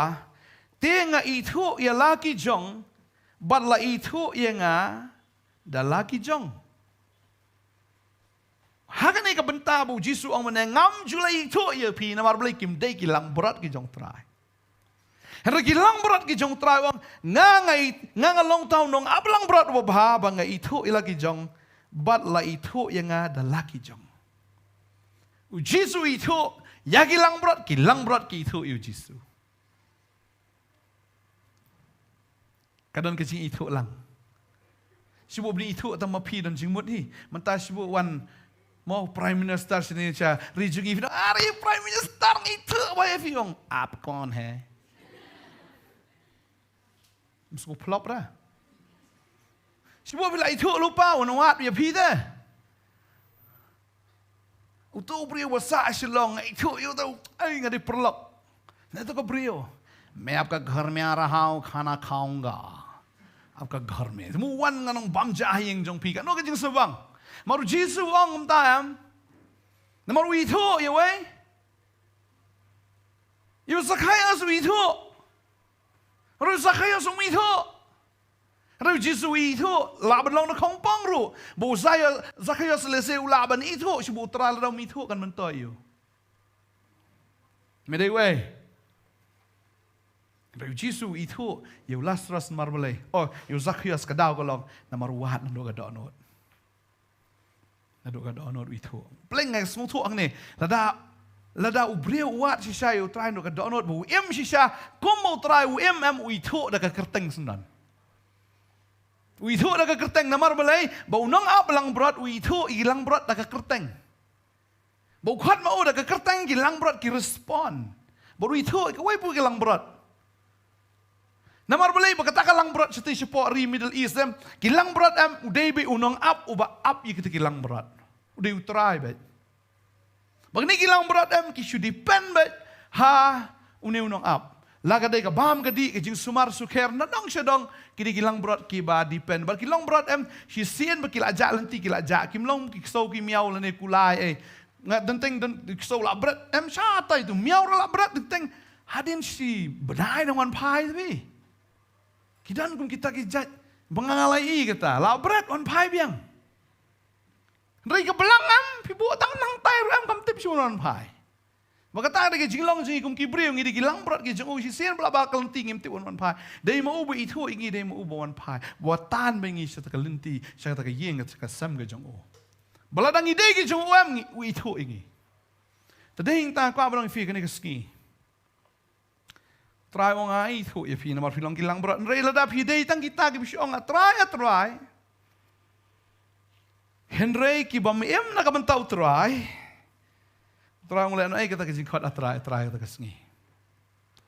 Te nga ithuh ïa la ki jong. Bad la ithuh ïa nga da la ki jong. Ha kane ka bynta ba u Jisu u ong mynne ngam ju la ithuh ïa phi namar balei kim dei ki langbrot ki jong Trai. Hynrei ki langbrot ki jong Trai u ong nga nga i, nga nga long uta u nongap langbrot uba bha ba nga ithuh ïa la ki jong bad la ithuh ïa nga da la ki jong. U Jisu u ithuh ïa ki langbrot, ki langbrot ki ithuh ïa u Jisu. Ka don ka jingithuh lang. Shu bun ba ithuh tang ma phi don jingmut hi. Mynta shu bun wan mo Prime Minister shane sha ri jong ngi phi don, ah, ri Prime Minister ngi ithuh ba ïa phi ong. Aap kaun hai? Msu flop ra. Shu bun phi la ithuh lypa u nongap ïa phi te. Uto u briew ba sah Shillong, nga ithuh ïa uto, ai nga dei paralok. Na to ka briew. Main aapka ghar mein aa raha hoon, khana khaunga. Aapka ghar mein. Mo wan nga nongbam jahing jong phi ka. No ka jingsngewbang. Namar u Jisu u ong kumta em. Namar u ithuh ïa uei? Ïa u Sakhaios u ithuh. Hynrei u Sakhaios um ithuh. Hynrei u Jisu u ithuh, lah ban long na khongpong ruh. Ba u Sakhaios lehse u lah ban ithuh, shu bun u Trai lada um ithuh kan myntoi ïa u. Me dei wei. Hynrei u Jisu u ithuh ïa u Lasarus namar balei? Oh, ïa u Sakhaios ka daw ka long namar u wad naduh ka dohnud. Naduh ka dohnud u ithuh. Pleng nga sngewthuh hangne. Lada, lada u briew u wad shisha ïa u Trai naduh ka dohnud ba u im shisha, kum u Trai u im em u ithuh da ka kyrteng syndon. U ithuh da ka kyrteng namar balei, ba u nongap langbrot u ithuh ïa ki langbrot da ka kyrteng. Ba u khot ma u da ka kyrteng ki langbrot ki respond. Ba u ithuh ïa kawei pat ki langbrot. Namar balei ba kata ka langbrot shatei shapoh ri Middle East em, ki langbrot em u dei beit u nongap uba ap ïa kita ki langbrot. U dei u Trai beit. Ba kine ki langbrot em ki shu depend beit ha une u nongap. La ka dei ka bam ka dih ka jingsumar sukher na dong sha dong ki dei ki langbrot kiba depend. Ba ki langbrot em shisien ba ki la jah lynti ki la jah kim long ki ksew ki miaw lane kulai ei. Nga dang teng dang ksew lah bret em shatai tu miaw ruh lah bret dang teng hadien shi bnai dang wan phai tu. Ki don kum kita ki jait ba nga la ïohi kata lah bret wan phai biang. Hynrei ka blang em phi buh tang nangtai ruh em kam tip shuh wan phai. Ba kata ka dei ka jinglong jong ngi kum ki briew ngi dei ki langbrot ki jong u shisien ba la ba ka lynti ngim tip wan phai. Dei ma u ba ithuh ïa ngi dei ma u ba wan phai. Ba tan ba ngi sha ta ka lynti sha ta ka ïing sha ka sem ka jong u. Ba la dang ngi dei ki jong u em ngi u ithuh ïa ngi. Te dei hangta kwah ba long phi kane ka sngi. Trai ong ai ithuh ïa phi namar phi long ki langbrot. Hynrei lada phi dei tang kita ki phi ong a Trai a Trai. Hynrei ki bym im na ka bynta u Trai. Trai ong leh no ai kata ka jingkhot a Trai a Trai kata ka sngi.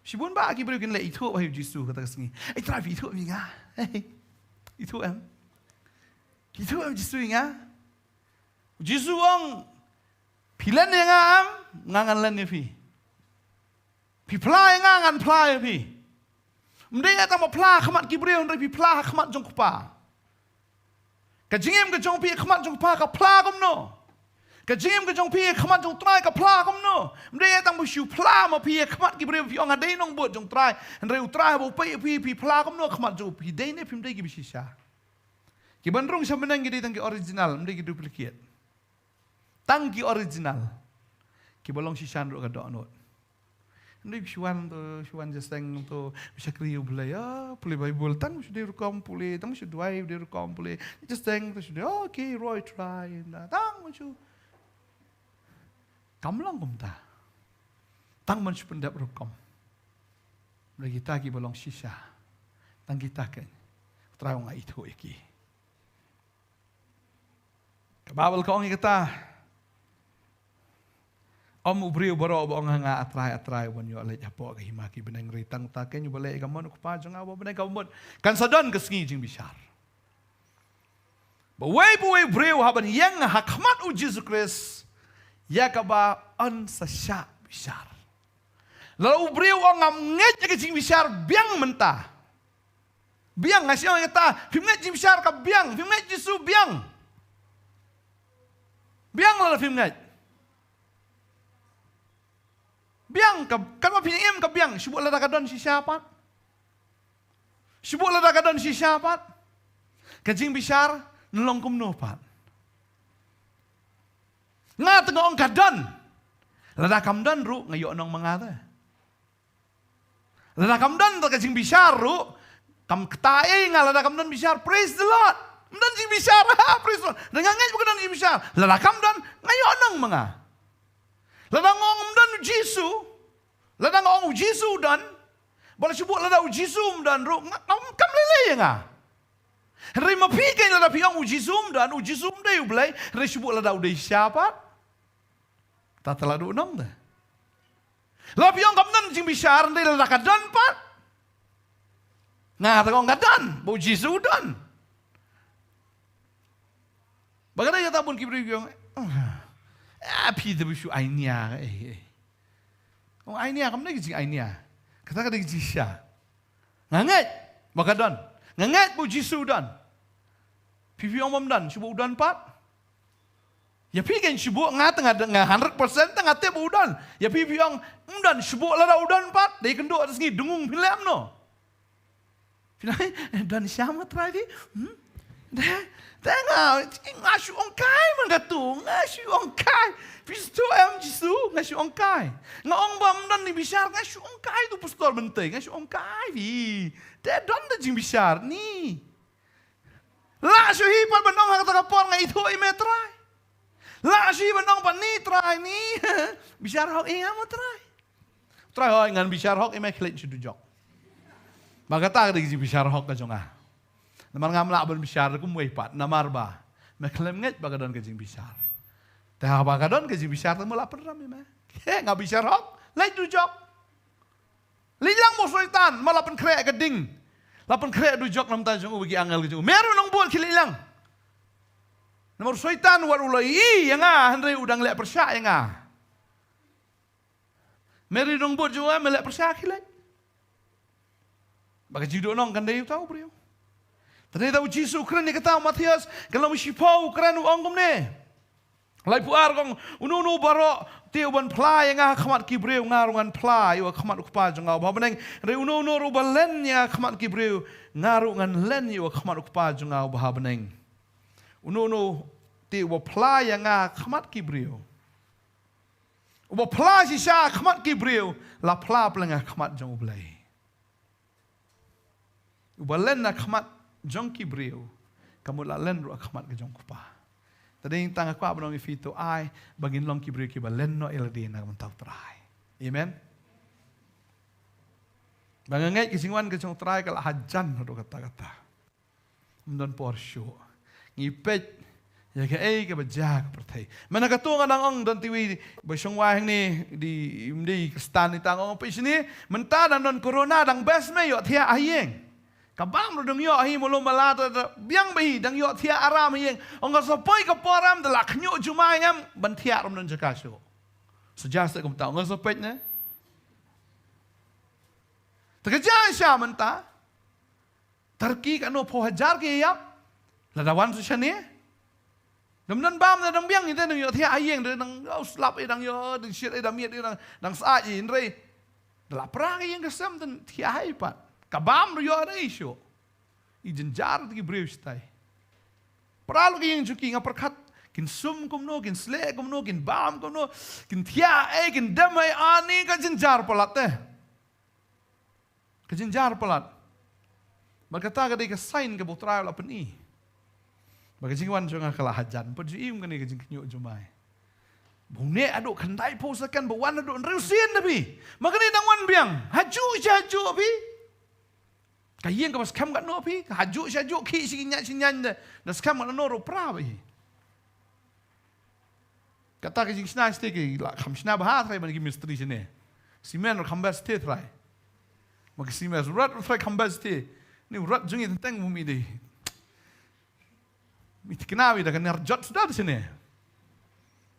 Shibun ba ki briew kin leh ithuh ba hi u Jisu kata ka sngi. Ai Trai phi ithuh ïa nga. Ithuh em. Ithuh em Jisu ïa nga. Jisu ong phi len ïa nga em nga ngan len ïa phi. Phi phla ïa nga ngan phla ïa phi. Ym dei nga tang ba phla ha khmat ki briew hynrei phi phla ha khmat jong kpa. Ka jingim ka jong phi ha khmat jong kpa ka phla kumno? Ka jingim ka jong phi ha khmat jong u Trai ka phla kumno? Ym dei tang ba shu phla ma phi ha khmat ki briew, phi ong nga dei nongbud jong u Trai. Hynrei u Trai haba u peit ïa phi, phi phla kumno ha khmat jong u, phi dei ne phim dei kiba shisha? Ki ban rung sha bneng ki dei tang ki original, ym dei ki duplicate. Tang ki original. Ki ba long shisha ruh ka dohnud. Ym dei shu wan to, shu wan jingïaseng to, shakri ïa U Blei, ah, pule Baibl, tang shu dei rukom pule, tang shu duwai dei rukom pule. Jingïaseng to shu dei, oh, okay, Roy try, na, tang shu. Kam long kumta. Tang ban shu pyndep rukom. Ym dei kita ki ba long shisha. Tang kita kein. U Trai u ong nga ithuh ïa ki. Ka Baibl ka ong ïa kata. Ym u briew baroh ba ong ha nga, A Trai, A Trai, u ban ïoh leit hapoh ka hima ki bneng, hynrei tang uta kein uba leh ïa ka mon u Kpa jong nga uba ha bneng. Kaba mut kan sa don ka sngi jingbishar ba uwei pa uwei u briew haba ïeng ha khmat U Jisu Khrist, ïa kaba un sa shah bishar. Lada u briew u ong ngam ngeit ïa ka jingbishar, biang mynta. Biang, nga shu ong ïa kata, phim ngeit jingbishar ka biang, phim ngeit Jisu biang. Biang lada phim ngeit. Biang ka, katba phi im ka biang, shu bud lada ka don shisha pat. Shu bud lada ka don shisha pat. Ka jingbishar, nang long kumno pat. Nga te nga ong ka don. Lada kam don ruh, nga ïoh nong ma nga te. Lada kam don te ka jingbishar ruh, kam kta ei nga lada kam don bishar. Praise the Lord. Ym don jingbishar, ha, praise the Lord. Lada nga ngeit ba ka don jingbishar. Lada kam don, nga ïoh nong ma nga. Lada nga ong ym don u Jisu, lada nga ong u Jisu u don, ba la shu bud lada u Jisu um don ruh, nga, kam, kam lei lei ïa nga. Hynrei ma phi kein lada phi ong u Jisu um don, u Jisu um dei U Blei, hynrei shu bud lada u dei shisha pat. Ta te la duh nong te. La phi ong kam don jingbishar, hynrei lada ka don pat. Nga te nga ong ka don, ba u Jisu u don. Ba ka dei kata bun ki briew ki ong, ah, phi te ba shu ainia, eh, eh. Ong ainia, kam dei ka jingainia. Kata ka dei ka jingshisha. Nga ngeit ba ka don. Nga ngeit ba u Jisu u don. Phi phi ong bym don, shu bud u don pat. Ïa phi kein shu bud, nga te nga, nga hundred percent te nga tip ba u don. Ïa phi phi ong ym don, shu bud lada u don pat. Dei kynduh te sngi dngung phin leh kumno? Phi ong, don shisha ma Trai phi? Hmm? Te, te nga, nga shu ong kai man katu, nga shu ong kai. Phi sngewthuh em Jisu, nga shu ong kai. Nga ong ba ym don jingbishar, nga shu ong kai tu pastor Myntoi, nga shu ong kai phi. Te don te jingbishar ni. Lah shu hi pat ban ong ha kata ka por nga ithuh ïa me Trai. Lah shu hi ban ong pat ni Trai ni. Bishar hok ïa nga ma Trai. Trai hoi ngan bishar hok ïa me, khie leit sha dujok. Ba kata ka dei ka jingbishar hok ka jong nga. Namar ngam lah ban bishar kumwei pat namar ba me khlem ngeit ba ka don ka jingbishar. Te haba ka don ka jingbishar te me lah pynrem ïa me. He, nga bishar hok, leit dujok. Leit lang mo Soitan, ma la pynkhreh ka ding. La pynkhreh dujok na bynta jong u bad ki angel ka jong u. Me ruh nongbud khie leit lang. Namar u Soitan wat u la ïohi ïa nga hynrei u dang leh pyrshah ïa nga. Me ruh nongbud jong u, me leh pyrshah khie leit. Ba ka jingduh nong kan dei uta u briew. Te dei uta u Jisu u kren ïa kata, Mathaios ka lynnong shiphew u kren u ong kumne. Laiphew ar ka ong, uno uno baroh te u ban phla ïa nga ha khmat ki briew, nga ruh ngan phla ïa u ha khmat u Kpa jong nga uba ha bneng. Hynrei uno uno ruh uba len ïa nga ha khmat ki briew, nga ruh ngan len ïa u ha khmat u Kpa jong nga uba ha bneng. Uno uno te uba phla ïa nga ha khmat ki briew, uba phla shisha ha khmat ki briew, la phla pleng ha khmat jong U Blei. Uba len ha khmat jong ki briew, ka mut la len ruh ha khmat ka jong U Kpa. Te dei tang nga kwah ban ong ïa phi to ai ba ngin long ki briew kiba len noh ïa lade na ka bynta U Trai. Amen. Ba nga ngeit ka jingwan ka jong U Trai ka la hajan haduh katta katta. Ym don por shuh. Ngi peit ïa kaei kaba jia ha ka pyrthei. Mynta katto nga dang ong don tiwi ba shong wai hangne, dei ym dei Khristan, ita nga ong peit shane, mynta dang don corona, dang best me ïohthiah ha ïing. Ka bam ruh dang ïoh hi, mala mala te biang bha hi, dang ïohthiah aram ha ïing. Ong nga sa poi ka por em, da la khñiuh jumai ngam ban thiah ruh ym don jaka shuh. Sa jia seh kumta, ong nga sa peit ne. Te ka jia sha mynta. Turkey katno phew hajar ki ïap. Lada wan sha shane. Dang don bam, dang biang ïa te, dang ïoh thiah ha ïing, dang ïoh slap, eh, dang ïoh, dang shit, eh, dang miet, eh, dang, dang sah, eh, hynrei da la pra ka ïing ka sem, dang thiah hi pat. Ka bam ruh ïoh dang ïoh shuh. I jynjar te ki briew shatai. Pra lut ka ïing jong ki, nga pyrkhat, kin sum kumno, kin sleh kumno, kin bam kumno, kin thiah, eh, kin dem, eh, ani ka jynjar palat te. Ka jynjar palat. Bad kata ka dei ka sign kaba U Trai u la pyni. Ba ka jingwan jong nga ka la hajan. Pat ju im kane ka jingkhynñiuh jumai. Ba u neh haduh khyndaiphew second, ba wan haduh hynriew sien da phi. Ma kane dang wan biang. Hajuh sha hajuh phi. Ka ïing kaba skhem katno phi. Ka hajuh sha hajuh, khih shi ñiah shi ñiah da. Da skhem katno ruh pra ba hi. Kata ka jingshna shatei ki la kham shna bha trai ban ki mistri shane. Simen ruh kham bha shatei trai. Ma ki simen ruh trai kham bha shatei. Ni ruh jong ngi teng teng bym i dei. Mi tikna wi da ka nar jot suda shane.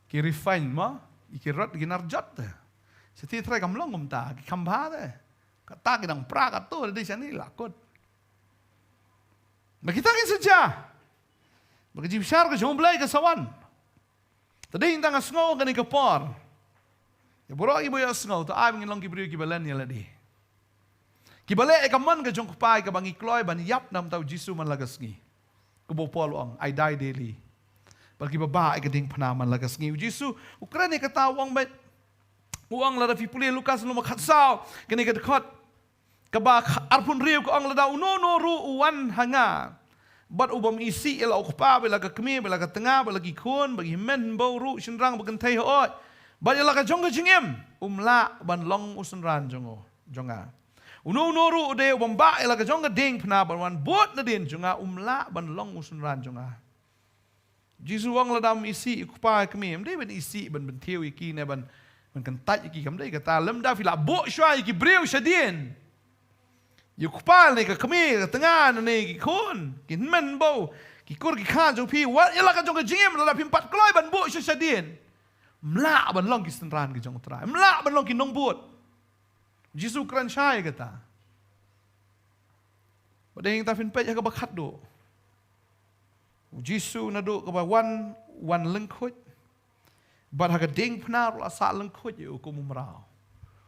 Ki refine ma, i ki ruh ki nar jot te. Shatei trai kam long kumta, ki kham bha te. Kata ki dang pra kato dei shane la kut. Ba kita ki saja. Ba ka jingbishar ka jong U Blei ka sa wan. Te dei tang nga sngew kane ka por. Ïa baroh kiba ïohsngew, to ai ba ngin long ki briew kiba len ïa lade. Kiba leh ïa ka mon ka jong U Kpa ïa kaba ngi kloi ban ïap na ka bynta U Jisu man la ka sngi. Kumba u Paul u ong, I die daily. Bad kiba bah ïa ka diengphna man la ka sngi. U Jisu u kren ïa kata, u ong ba, u ong lada phi pule Lukas lynnong ba khatsaw, kane ka dkhot kaba kh-, arphew hynriew ka ong, lada uno uno ruh u wan ha nga, bad u bym isih ïa la u kpa bad ïa la ka kmie bad ïa la ka tnga bad ïa la ki khun bad ki hynmen hynbew ruh shynrang ba kynthei hooid, bad ïa la ka jong ka jingim, um lah ban long u synran jong u, jong nga. Uno uno ruh u dei u bym bah ïa la ka jong ka diengphna ban wan bud nadien jong nga, um lah ban long u synran jong nga. Jisu u ong lada ym isih ïa u kpa ïa ka kmie, ym dei ban isih ban, ban thiew ïa ki ne ban, ban kyntait ïa ki, kam dei kata. Lymda phi la buh shuwa ïa ki briew shadien, ïa u kpa ne ka kmie, ka tnga ne ki khun, ki hynmen hynbew, ki kur ki kha jong phi, wat ïa la ka jong ka jingim, lada phim pat kloi ban buh shuwa shadien, ym lah ban long ki synran ki jong U Trai, ym lah ban long ki nongbud. Jisu u kren shai kata. Bad dei hangta phin peit ha kaba khatduh, U Jisu naduh kaba wan, wan lyngkhuid. Bad ha ka diengphna ruh la sah lyngkhuid ïa u kum u mraw.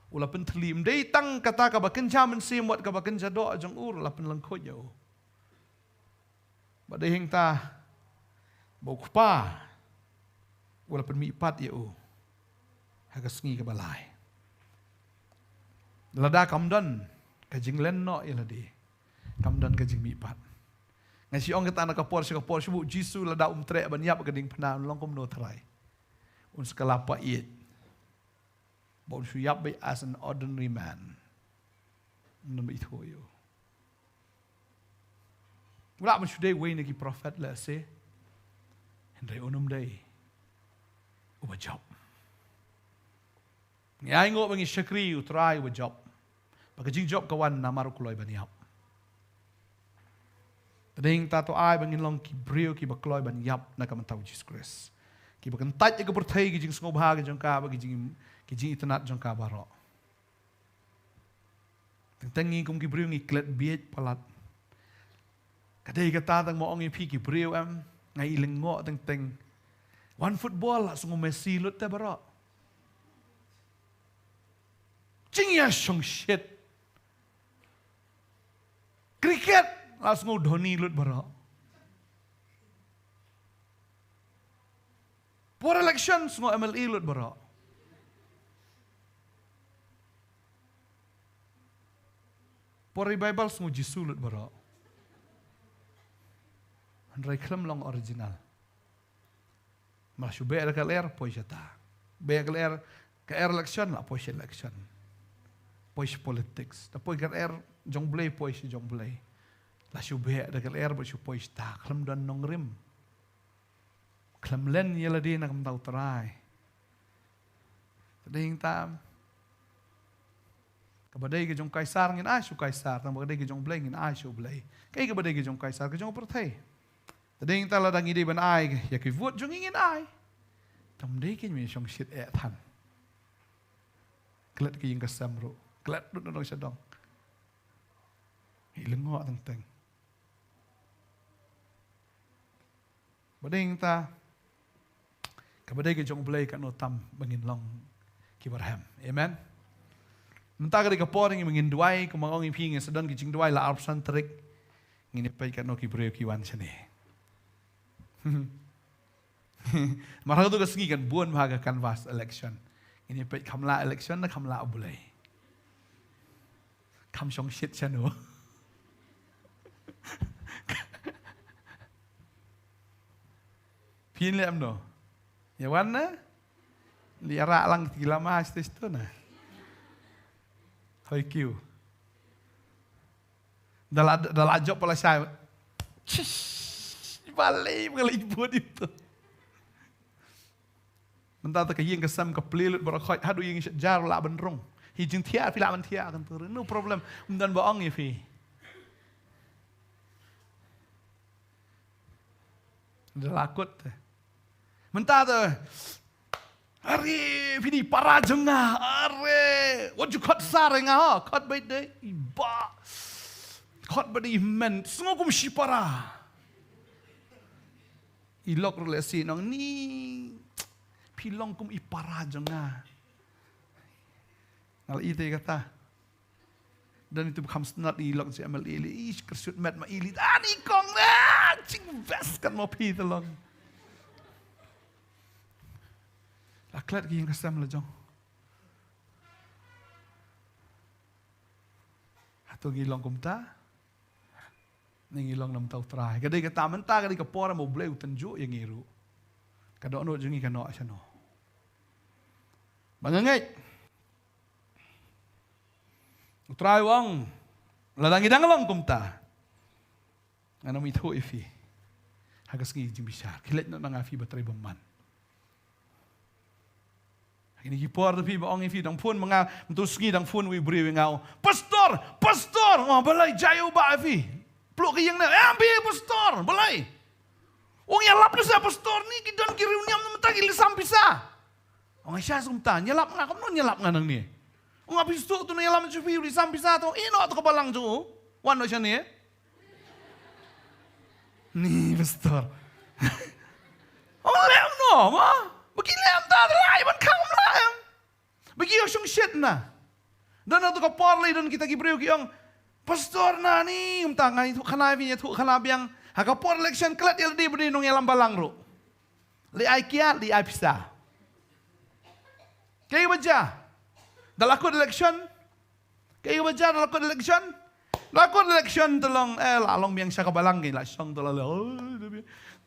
U la pynthylli, ym dei tang kata kaba kynja mynsiem wat kaba kynja doh jong u ruh la pynlyngkhuid ïa u. Bad dei hangta ba u kpa u la pynmihpat ïa u ha ka sngi kaba lai. Lada kam don ka jinglen noh ïa lade, kam don ka jingmihpat. Nga shu ong kata na ka por sha ka por, shu ba U Jisu lada um treh ban ïap ha ka diengphna, un long kumno trai? Un sa kylla paieit. Ba un shu ïap beit as an ordinary man. Ym don ba ithuh ïa u. U lah ban shu dei uwei na ki prophet lehse, hynrei un ym dei uba jop. Ngi ainguh ba ngi shakri ïa U Trai uba jop. Ba ka jingjop ka wan namar u kloi ban ïap. Te dei hangta to ai ba ngin long ki briew kiba kloi ban ïap na ka bynta U Jisu Khrist. Kiba kyntait ïa ka pyrthei, ki jingsngewbha ki jong ka bad ki jing, ki jingitynnad jong ka baroh. Teng teng ngi kum ki briew ngi klet bieit palat. Ka dei kata tang ma ong ïa phi ki briew em, nga i lyngngoh teng teng. Wan football la sngew Messi lut te baroh. Jingïashongshit. Cricket la sngew Dhoni lut baroh. Por election sngew M L A lut baroh. Por revival sngew Jisu lut baroh. Hynrei khlem long original. Ma shu beh da ka lyer poi shata. Beh ka lyer, ka lyer election la poi sha election. Poi sha politics. Da poi ka lyer jong Blei poi sha jong Blei. La shu beh da ka lyer ba shu poi shata. Khlem don nongrim. Khlem len ïa lade na ka bynta U Trai. Te dei hangta kaba dei ka jong Kaisar ngin ai sha u Kaisar, tang ba ka dei ka jong U Blei ngin ai sha U Blei. Kaei kaba dei ka jong Kaisar, ka jong ka pyrthei. Te dei hangta lada ngi dei ban ai ïa ki vote jong ngi ngin ai. Tang ym dei kein ban shongshit eh than. Klet ka ïing ka sem ruh. Klet lut na dong sha dong. Ngi lyngngoh teng teng. Ba dei hangta Kaba dei ka jong U Blei katno tam ba ngin long kiba rhem. Amen. Mynta ka dei ka por ngin, ngin duwai, kumba ong ïa phi, ngin sa don ki jingduwai la arphew san tarik. Ngin ïa peit katno ki briew ki wan shane. Mar ha tu ka sngi kan bun bha ka canvass election. Ngin ïa peit kham lah election ne kham lah U Blei. Kham shong shit shano. Phin leh em no? Ïa wan na? Li ara lang ti lama stage tu na. Hoi kiu. Da la, da la jop pala shai. Chish, balei, balei bud itu. Mynta ta ka ïing ka sem ka plie lut baroh khoit, haduh ïing shet jar la ban rung. Hi jingthiah phi lah ban thiah kan tu. No problem. Ym don ba ong ïa phi. Da la kut te. Mynta te. Are, phi dei para jong nga. Are, wat ju khot sar ïa nga ha. Khot beit dei. Iba. Khot beit dei men. Sngew kum shipara. I lok ruh lehse nong ni. Phi long kum i para jong nga. Nga la i te kata. Don itu ba kham sngewtynnat, i lok jong M L A, i kyrsut met ma i, ani kong, ah, jing best kan ma phi te long. La klet ki ïing ka sem la jong. Hato ngi long kumta? Ne ngi long namar U Trai. Ka dei kata mynta, ka dei ka por ba U Blei u tynjuh ïa ngi ruh. Ka dohnud jong ngi ka noh shano. Ba nga ngeit. U Trai u ong, lada ngi dang long kumta, ngan ym ithuh ïa phi ha ka sngi jingbishar. Khie leit noh na nga phi ba trei bymman. Ha kine ki por te phi, ba ong ïa phi, dang phone ma nga, mynta u sngi dang phone uwei u briew ïa nga, ong, "Pastor, pastor!" Nga ong, "Balei, jia u bah ïa phi? Pluh ka ïing ne?" "Eh, ym phi pastor, balei?" Ong, "Ïalap noh sha pastor, ni ki don ki riewniam na mynta ki leit sam pisa." Ong, "Ai sha sum ta, ïalap nga, kumno ïalap nga nangne?" Ong, "Nga phi suk tu na ïalap jong phi, u leit sam pisa tu, ïeh noh tu ka balang jong u. Wan noh shane." Ni pastor. Ong, "Leh kumno ma? Ba ki leh kumta, te lah ban khang, ym lah em. Ba ki ïoh shong shit na." Don ha tu ka por lei don kita ki briew ki ong, "Pastor na ni, kumta nga ïathuh khana ïa phi, ïathuh khana biang. Ha ka por election klet ïa lade ba dei nongïalam balang ruh. Leit ai kiad, leit ai pisa." Kaei ba jia? Da la kut election. Kaei ba jia da la kut election? La kut election te long, eh, la long biang sha ka balang, ki la shong te la, la, oh,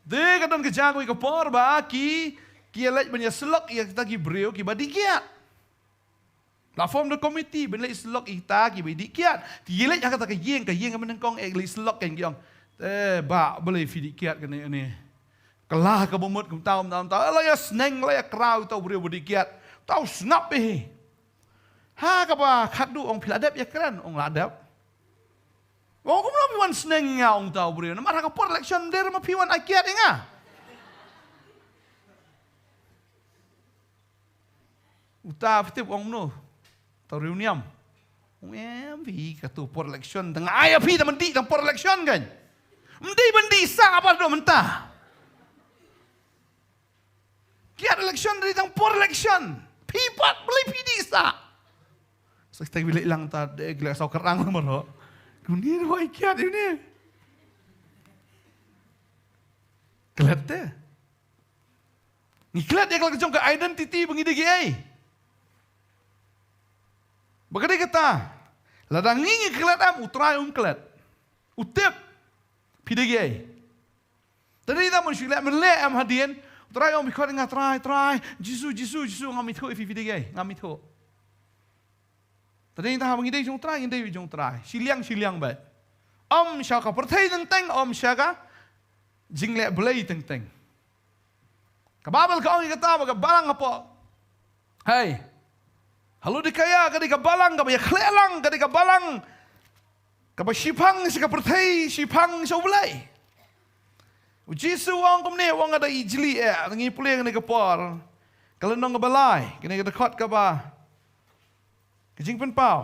te ka don ka jia kawei ka por ba ki, ki ïaleit ban ïasyllok ïa kita ki briew kiba dih kiad. La form da ka committee ban leit syllok ïa kita kiba dih kiad. Te ki leit ha kata ka ïing, ka ïing kaba nyngkong, eh, leit syllok, ki ong, "Eh, bah, balei phi dih kiad kane, kane? Kylla kaba mut kumta, kumta, kumta. La ïa sneng, la ïa kraw ïa uta u briew ba dih kiad. Uta u sngap hi. Ha kaba khatduh, ong, phi la dep ïakren?" Ong, "La dep." "Ong, kumno phi wan sneng ïa nga?" Ong uta u briew. "Namar ha ka por election ym dei ruh ma phi wan ai kiad ïa nga." Uta phi tip ong kumno? Uta u riewniam. Ong, "Em, phi, katu por election, tang ai ïa phi, tang mendih tang por election kan. Ym dei ban dih sah, apa dei mynta? Kiad election dei tang por election. Phi pat balei phi dih sah?" Sa kita ki leit lang ta de, ki la saw kyrang lang baroh. Kuni ruh ai kiad uni. Klet te. Ngi klet ïa ka jong ka identity ba ngi dei kiei. Ba ka dei kata. Lada ngi ngi klet em, U Trai um klet. U tip. Phi dei kiei. Te dei ta mon shu leh, men leh em hadien. U Trai ong, phi khot nga Trai, Trai, Jisu, Jisu, Jisu, ngam ithuh ïa phi, phi dei kiei, ngam ithuh. Te dei ta ha ba ngi dei jong U Trai, ngi dei jong U Trai. Shiliang, shiliang beit. Ym sha ka pyrthei teng teng, ym sha ka jingleh Blei teng teng. Ka Baibl ka ong ïa kata ba ka balang hapoh, hei, ha Laodikaïa ka dei ka balang kaba ïakhleh lang, ka dei ka balang kaba shiphang sha ka pyrthei, shiphang sha U Blei. U Jisu u ong kumne, u ong, ka dei i jli eh, ngi pule kane ka por. Ka lynnong kaba lai, kane ka dkhot kaba, ka Jingpynpaw.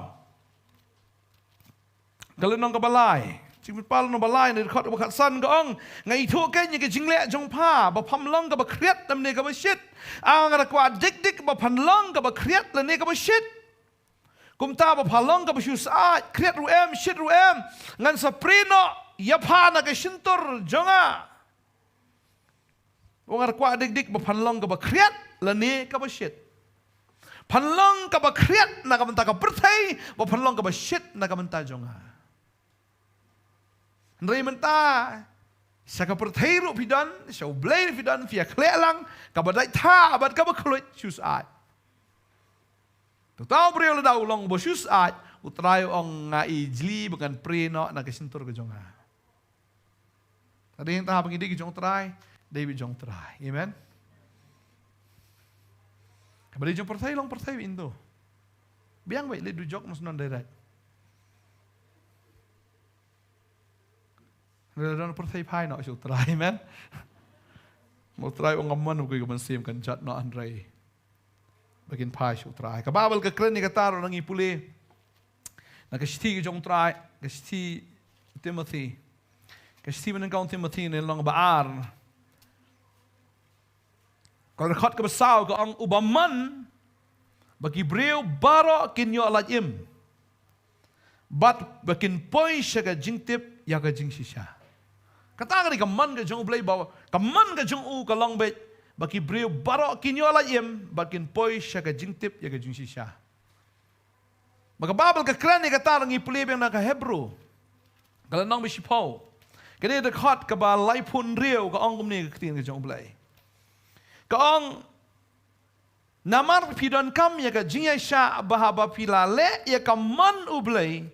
Ka lynnong kaba lai. Jingpynpaw lynnong ba lai, dkhot kaba khatsan ka ong, nga ithuh kein ïa ka jingleh jong pha, ba pham long kaba khriat lane kaba shit. Nga da kwah dik dik ba phan long kaba khriat lane kaba shit. Kumta ba pha long kaba shu syaid, khriat ruh em, shit ruh em, ngan sa prie noh ïa pha na ka shyntur jong nga. Nga da kwah dik dik ba phan long kaba khriat lane kaba shit. Phan long kaba khriat na ka bynta ka pyrthei, ba phan long kaba shit na ka bynta jong nga. Hynrei mynta sha ka pyrthei ruh phi don, sha U Blei ruh phi don, phi ïa khleh lang kaba dei tha bad kaba khluit, shu syaid. Te uta u briew lada u long ba shu syaid, U Trai u ong, nga i jli ba ngan prie noh na ka shyntur ka jong nga. Te dei hangta ba ngi dei ki jong U Trai, dei beit jong U Trai. Amen. Kaba dei jong pyrthei long pyrthei beit to. Biang beit, leit dujok, mano sngewdei rai. Hynrei don pyrthei phai noh sha U Trai, amen. U Trai u ong, nga mon ba kawei ka mynsiem kan jot noh hynrei ba kin phai sha U Trai. Ka Baibl ka kren ïa kata ruh, ngi pule na ka shithi ka jong U Trai, ka shithi Timothy. Ka shithi mynnyngkong Timothy, lynnong ba ar, ka dkhot kaba saw ka ong, uba mon ba ki briew baroh kin ïoh lait im, bad ba kin poi sha ka jingtip ïa ka jingshisha. Kata ka dei ka mon ka jong U Blei, ba ka mon ka jong u ka long beit ba ki briew baroh kin ïoh lait im bad kin poi sha ka jingtip ïa ka jingshisha. Ba ka Baibl ka kren ïa kata, ngi pule biang na ka Hebru, ka lynnong ba shiphew, ka dei ka dkhot kaba laiphew hynriew, ka ong kumne ka ktien ka jong U Blei. Ka ong, namar phi donkam ïa ka jingïaishah ba haba phi la leh ïa ka mon U Blei,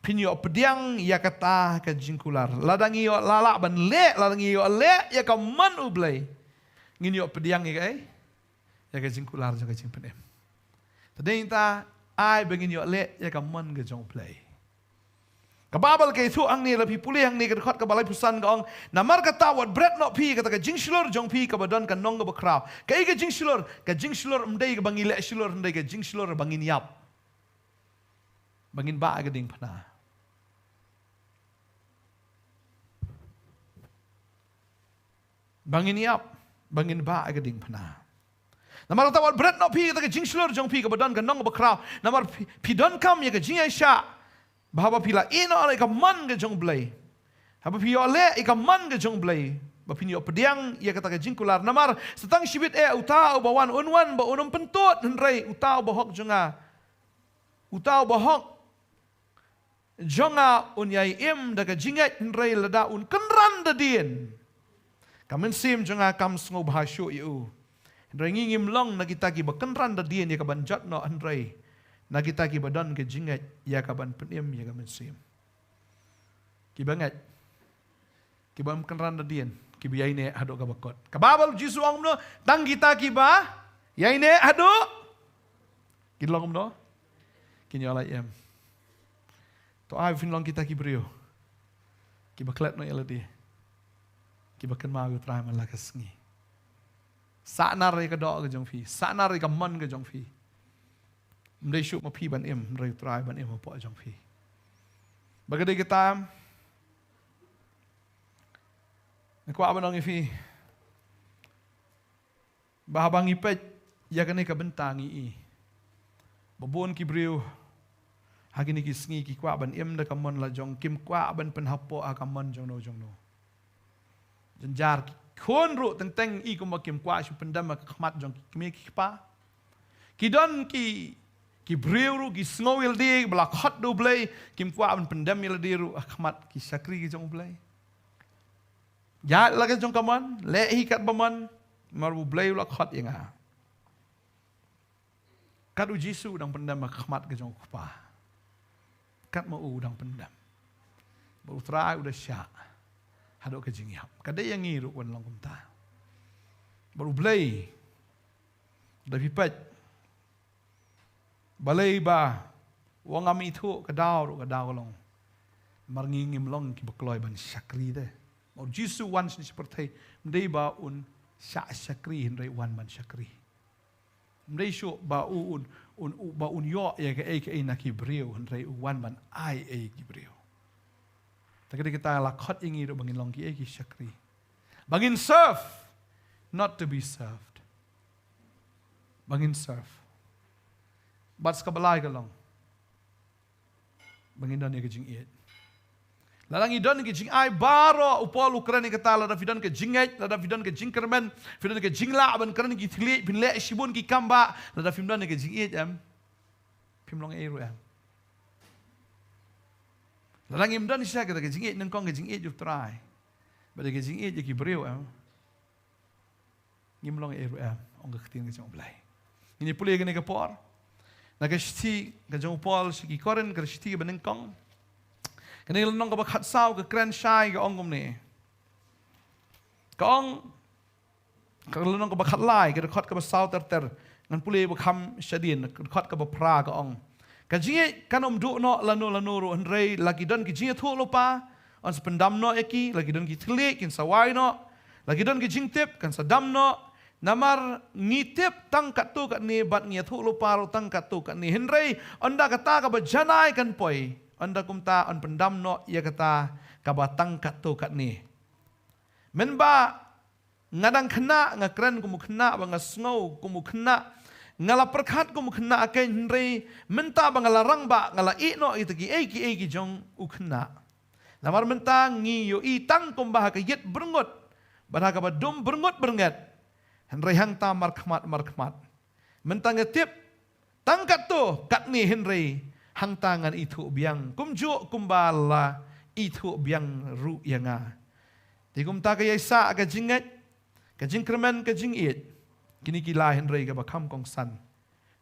phin ïoh pdiang ïa kata ka jingkular. Lada ngi ïoh lah lah ban leh, lada ngi ïoh leh ïa ka mon U Blei, ngin ïoh pdiang ïa kaei? Ïa ka jingkular jong ka jingpynim. Te dei hangta, ai ba ngin ïoh leh ïa ka mon ka jong U Blei. Ka Baibl ka ïathuh hangne, lada phi pule hangne ka dkhot kaba laiphew san ka ong, namar kata wat bret noh phi kata ka jingshlur jong phi kaba don ka nong kaba khraw. Kaei ka jingshlur? Ka jingshlur ym dei kaba ngi leh shlur, hynrei ka jingshlur ba ngin ïap, ba ngin bah ïa ka diengphna. Ba ngin ïap, ba ngin bah ïa ka diengphna. Namar kata wat bret noh phi kata ka jingshlur jong phi kaba don ka nong kaba khraw. Namar phi, phi donkam ïa ka jingïaishah ba haba phi la ïeh noh ïa ka mon ka jong U Blei, haba phi ïoh leh ïa ka mon ka jong U Blei, ba phin ïoh pdiang ïa kata ka jingkular. Namar sa tang shibit eh uta uba wan un wan ba un ym pyntud, hynrei uta uba hok jong nga, uta uba hok jong nga un ïai im da ka jingngeit, hynrei lada un kynran da dien, ka mynsiem jong nga kam sngewbha shuh ïa u. Hynrei ngi ngim long na kita kiba kynran da dien ïa ka ban jot noh, hynrei na kita kiba don ka jingngeit ïa ka ban pynim ïa ka mynsiem. Kiba ngeit, kiba ym kynran da dien, kiba ïaineh haduh kaba kut. Ka Baibl, Jisu ong kumno? Tang kita kiba ïaineh haduh kin long kumno? Kin ïoh lait im. To ai phin long kita ki briew kiba klet noh ïa lade, kiba kynmaw ïa U Trai man la ka sngi. Sah nar ïa ka doh ka jong phi, sah nar ïa ka mon ka jong phi. Ym dei shuh ma phi ban im, hynrei U Trai ban im hapoh jong phi. Ba ka dei kata, nga kwah ban ong ïa phi ba haba ngi peit ïa kane ka bynta ngi i ba bun ki briew ha kine ki sngi ki kwah ban im da ka mon la jong, kim kwah ban pynhapoh ha ka mon jong no jong no. Jynjar ki khun ruh teng teng i kumba kim kwah shu pyndem ha ka khmat jong ki kmie ki kpa. Ki don ki, ki briew ruh ki sngew ïa lade ba la khot da U Blei, kim kwah ban pyndem ïa lade ruh ha khmat ki shakri ki jong U Blei. Ïaid la ka jong ka mon, leh hi katba mon, namar U Blei u la khot ïa nga. Kat U Jisu u dang pyndem ha khmat ka jong U Kpa, kat ma u u dang pyndem. Bad U Trai u da shah haduh ka jingïap. Ka dei ïa ngi ruh ban long kumta. Bad U Blei, da phi peit, balei ba u ong ngam ithuh, ka daw ruh ka daw ka long, namar ngi ngim long kiba kloi ban shakri de. Ma U Jisu u wan shane sha pyrthei ym dei ba un shah shakri, hynrei u wan ban shakri. Ym dei shuh ba u un, un, u, ba un ïoh ïa kaei kaei na ki briew, hynrei u wan ban ai ei ki briew. Ka dei kata la khot ïa ngi ruh ba ngin long kiei ki shakri. Ba ngin serve, not to be served. Ba ngin serve. Bad sa kaba lai ka long, ba ngin don ïa ka jingïeit. Lada ngi don ïa ka jingai baroh, u Paul u kren ïa kata, lada phi don ka jingngeit, lada phi don ka jingkyrmen, phi don ka jinglah ban kren ki thylliej, phin leh shibun ki kam ba, lada phim don ïa ka jingïeit em, phim long ei ruh em. Lada ngim don shisha kata ka jingïeit nyngkong, ka jingïeit ïa u Trai, bad ïa ka jingïeit ïa ki briew em, ngim long ei ruh em, ong ka ktien ka jong U Blei. Ngin ïa pule kane ka por na ka shithi ka jong u Paul sha ki Korinth, ka shithi kaba nyngkong, kane ka lynnong kaba khatsaw, ka kren shai, ka ong kumne. Ka ong, ka lynnong kaba khatlai, ka dkhot kaba saw ter ter. Ngan pule ba kham shadien, ka dkhot kaba phra, ka ong: Ka jingïeit kan ym duh noh lano lano ruh, hynrei la ki don ki jingïathuh lypa, yn sa pyndam noh ïa ki; la ki don ki thylliej, kin sa wai noh; la ki don ki jingtip, kan sa dam noh. Namar ngi tip tang katto katne, bad ngi ïathuh lypa ruh tang katto katne, hynrei ynda kata kaba janai kan poi, ynda kumta yn pyndam noh ïa kata kaba tang katto katne. Mynba nga dang khynnah, nga kren kum u khynnah, bad nga sngew kum u khynnah, nga la pyrkhat kum u khynnah, hynrei mynta ba nga la rangbah, nga la ïeh noh ïa kita kiei kiei ki jong u khynnah. Namar mynta ngi ïohi tang kumba ha ka ïit byrngut, bad ha kaba dum byrngut byrnget, hynrei hangta markhmat markhmat. Mynta nga tip tang katto katne, hynrei hangta ngan ithuh biang, kumjuh kumba la ithuh biang ruh ïa nga. Te kumta ka ïaisah, ka jingngeit, ka jingkyrmen, ka jingïeit, kine ki lai, hynrei kaba kham kongsan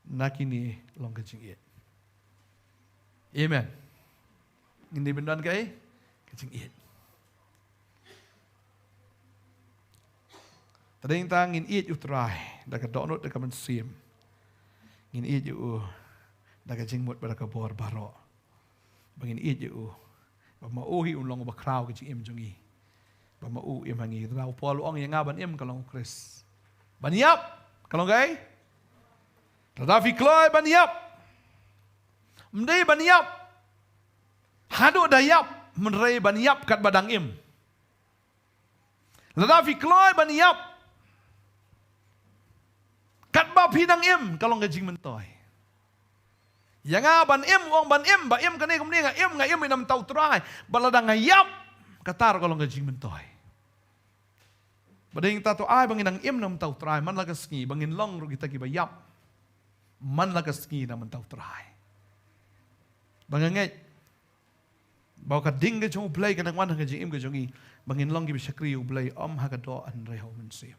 na kine long ka jingïeit. Amen. Ngin dei ban don kaei? Ka jingïeit. Te dei tang ngin ïeit ïa u Trai da ka dohnud, da ka mynsiem. Ngin ïeit ïa u da ka jingmut bad da ka bor baroh. Ba ngin ïeit ïa u, ba ma u hi un long uba khraw ka jingim jong ngi, ba ma u im ha ngi. Te u Paul u ong, ïa nga ban im ka long u Khrist. Ban ïap ka long kaei? Lada phi kloi ban ïap, ym dei ban ïap haduh da ïap, hynrei ban ïap katba dang im. Lada phi kloi ban ïap katba phi dang im, ka long ka jingmyntoi. Ïa nga ban im, u ong ban im, ba im kane kumne, nga im, nga im namar u Trai. Bad lada nga ïap, kata ruh ka long ka jingmyntoi. Bad dei tang to ai ba ngin nang im namar u Trai man la ka sngi, ba ngin long ruh kita kiba ïap man la ka sngi namar u Trai. Ba nga ngeit ba ka ding ka jong U Blei ka nang wan ha ka jingim ka jong ngi, ba ngin long kiba shakri U Blei, ym ha ka doh hynrei ha u Mynsiem.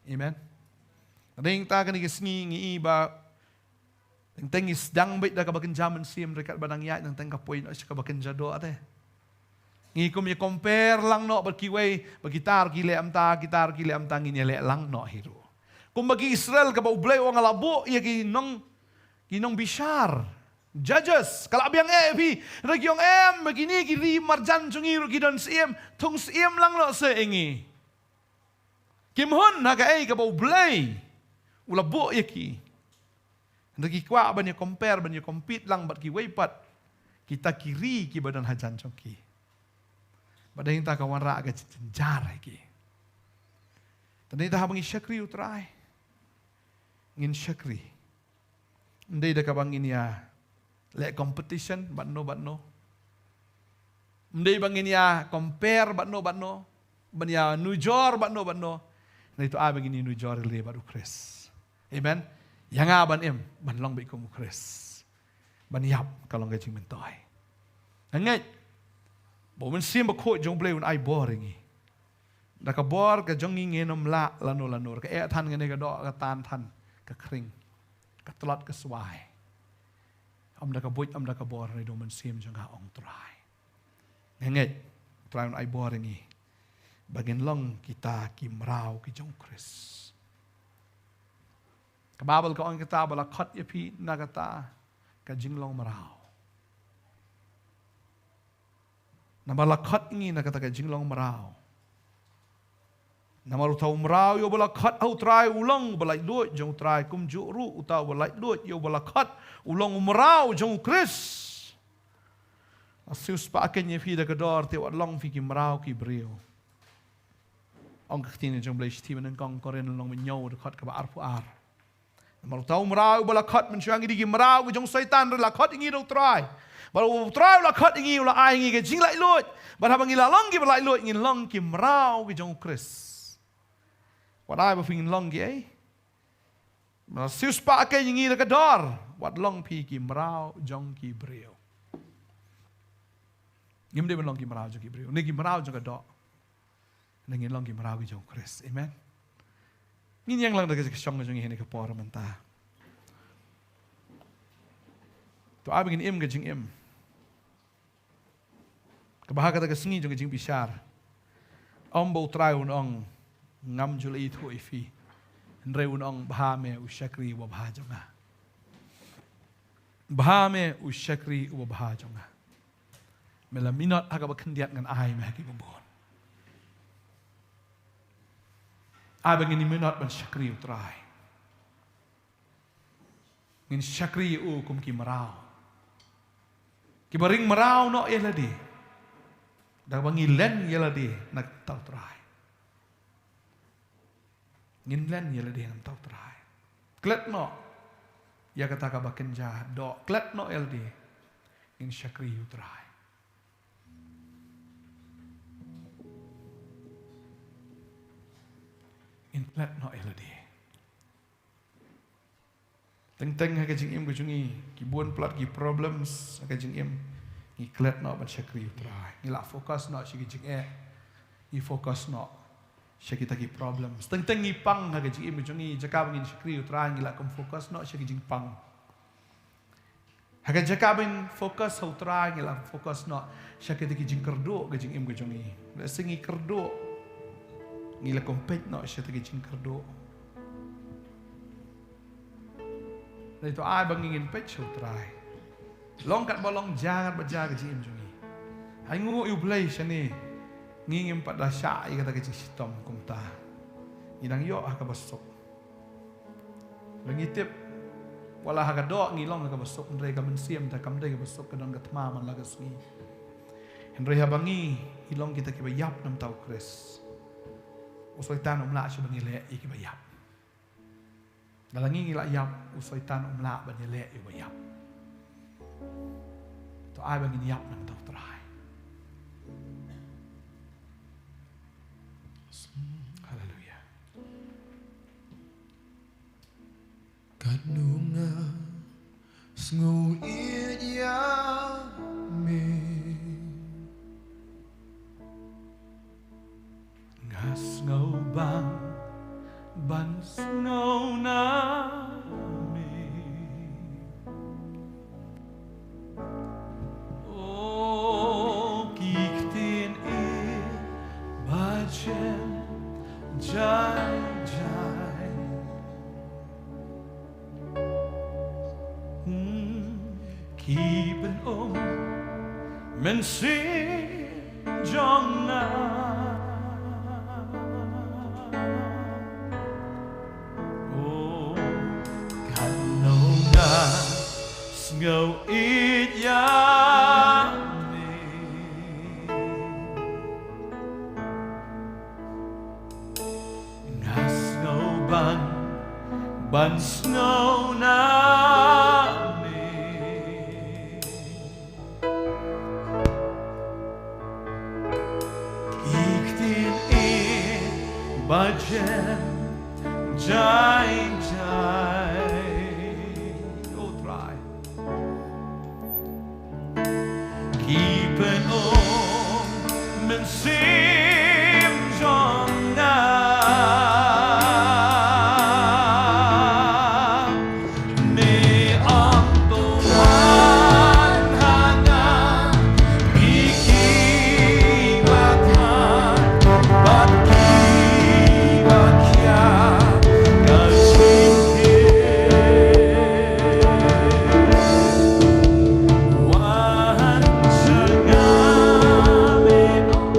Amen. Dei tang kane ka sngi ngi i ba teng teng ngi sdang beit da kaba kynja mynsiem, hynrei katba dang ïaid teng teng ka poi noh sha kaba kynja doh te. Ngi kum ïa compare lang noh bad kiwei, ba kita ruh ki leh kumta, kita ruh ki leh kumta, ngin ïa leh lang noh hi ruh. Kumba ki Israel, kaba U Blei u ong, nga la buh ïa ki nong, ki nongbishar, judges, ka la biang eh ïa phi. Hynrei ki ong, em, ba kine ki ri marjan jong ngi ruh ki don syiem, thung syiem lang noh seh ïa ngi. Kim hun ha kaei kaba U Blei u la buh ïa ki. Hynrei ki kwah ban ïa compare, ban ïa compete lang bad kiwei pat kita ki ri kiba don hajan jong ki. Bad dei tang ka wanrah ka jynjar ha ki. Te dei tang haba ngi shakri U Trai, ngin shakri, ym dei da kaba ngin ïa leh competition bad no bad no. Ym dei ba ngin ïa compare bad no bad no, ban ïa nujor bad no bad no. Hynrei to ai ba ngin ïa nujor lei bad u Khrist. Amen. Ïa nga ban im, ban long beit kum u Khrist. Ban ïap ka long ka jingmyntoi. Nga ngeit ba u Mynsiem Bakhuid jong U Blei un ai bor ïa ngi. Da ka bor ka jong ngi ngin ym lah lano lano. Ka eh than kane ka doh, ka tan than ka khring, ka tlot ka swai. Ym da ka buit, ym da ka bor, hynrei da u Mynsiem jong nga, ong Trai. Nga ngeit Trai un ai bor ïa ngi ba ngin long kita ki mraw ki jong u Khrist. Ka Baibl ka ong, kita ba la khot ïa phi na kata ka jinglong mraw. Namar la khot ngi na kata ka jinglong mraw. Namar uta u mraw ïa uba la khot ha u Trai u long uba laitluid jong u Trai, kumjuh ruh uta uba laitluid ïa uba la khot u long u mraw jong u Khrist. Nga siewspah keiñ ïa phi da ka dor, te wat long phi ki mraw ki briew. Ong ka ktien jong U Blei shithi ba nyngkong Korinth lynnong ba hynñiew dkhot kaba arphew ar. Namar uta u mraw uba la khot mynshuwa ngi dei ki mraw ki jong u Soitan, hynrei la khot ïa ngi da u Trai. Bad u Trai u la khot ïa ngi, u la ai ïa ngi ka jinglaitluid. Bad haba ngi la long kiba laitluid ngin long ki mraw ki jong u Khrist. Wat ai ba phin long ki ei. Nga siewspah keiñ ïa ngi da ka dor, wat long phi ki mraw jong ki briew. Ngim dei ban long ki mraw jong ki briew, ne ki mraw jong ka doh. Hynrei ngin long ki mraw ki jong u Khrist. Amen. Ngin ïeng lang da ka jingshong jong ngi ha kane ka por mynta. To ai ba ngin im ka jingim kaba ha kata ka sngi jong ka jingbishar, ym ba u Trai un ong, ngam ju leh ithuh ïa phi. Hynrei un ong, bha me u shakri uba bha jong nga. Bha me u shakri uba bha jong nga. Me la minot ha kaba khyndiat, ngan ai me ha kiba bun. Ai ba ngin minot ban shakri u Trai. Ngin shakri ïa u kum ki mraw kiba ring mraw noh ïa lade, da kaba ngi len ïa lade na ka bynta u Trai. Ngin len ïa lade na ka bynta u Trai. Klet noh ïa kata kaba kynja doh, klet noh ïa lade. Ngin shakri ïa u Trai. Ngin klet noh ïa lade. Teng teng ha ka jingim ka jong ngi, ki bun palat ki problems ha ka jingim. Ngi klet noh ban shakri u Trai. Ngi la focus noh sha ki jingeh. Ngi focus noh sha kita ki problems. Teng teng ngi pang ha ka jingim ka jong ngi, jaka ba ngin shakri u Trai ngi la kum focus noh sha ki jingpang. Ha ka jaka ba ngin focus ha u Trai ngi la focus noh sha kita ki jingkyrduh ka jingim ka jong ngi. Lehse ngi kyrduh, ngi la kum peit noh sha kita ki jingkyrduh. Dei to ai ba ngi ngin peit sha u Trai. Long katba long, jia katba jia ka jingim jong ngi. Ai nguh ïa u Blei shane. Ngi ngim pat da shah ïa kata ka jingshitom kumta. Ngi dang ïoh ha kaba suk. Ba ngi tip, wat la ha ka doh ngi long ha kaba suk, hynrei ka mynsiem te kam dei kaba suk, ka don ka thma man la ka sngi. Hynrei haba ngi, ngi long kita kiba ïap na ka bynta u Khrist, u Soitan um lah shuh ba ngi leh ïa kiba ïap. Lada ngi ngi la ïap, u Soitan um lah ban ïaleh ïa uba ïap. To ai ba ngin ïap na ka bynta u Trai. Haleluya. Katno nga sngew ïeit ïa me. Nga sngew bang ban sngew na me. O ki ktien ïeit ba jem jai jai. Hmm, ki pynum mynsiem jong nga. O katno nga sngew ïeit ïa me. Nga sngew bang ban sngew na me. Ki ktien ïeit ba jem jai jai. O Trai. Ki pynum mynsiem jong nga. Ne ong to wan ha nga. Ki ki ba than bad ki ba khia ka jingkit. Wan sha nga, me ong.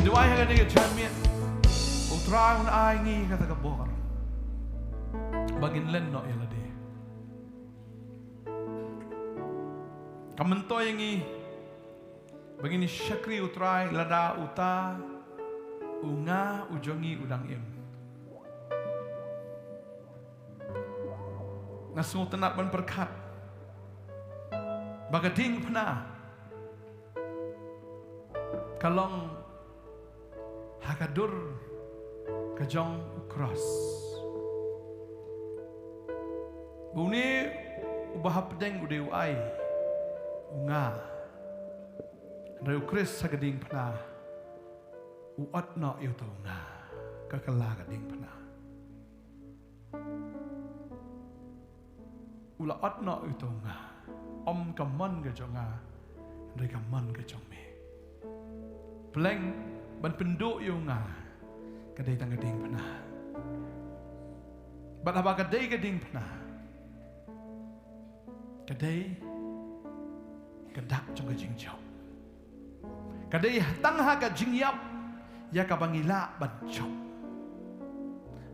Duwai ha kane ka janmiet, U Trai un ai ngi kata ka bor ba ngin len noh ïa lade. Ka myntoi ïa ngi ba ngin shakri U Trai lada uta u nga u jong ngi u dang im. Nga sngewtynnat ban pyrkhat ba ka diengphna ka long ha ka dur ka jong u kros. Ba une uba hapdeng u dei u ai u nga. Hynrei u Khrist ha ka diengphna u ot noh ïa uta u nga. Ka kylla ka diengphna. U la ot noh ïa uta u nga. Ym ka mon ka jong nga, hynrei ka mon ka jong me. Pleng ban pynduh ïa u nga ka dei tang ka diengphna. Bad haba ka dei ka diengphna, ka dei ka dak jong ka jingjop. Ka dei tang ha ka jingïap ïa kaba ngi lah ban jop.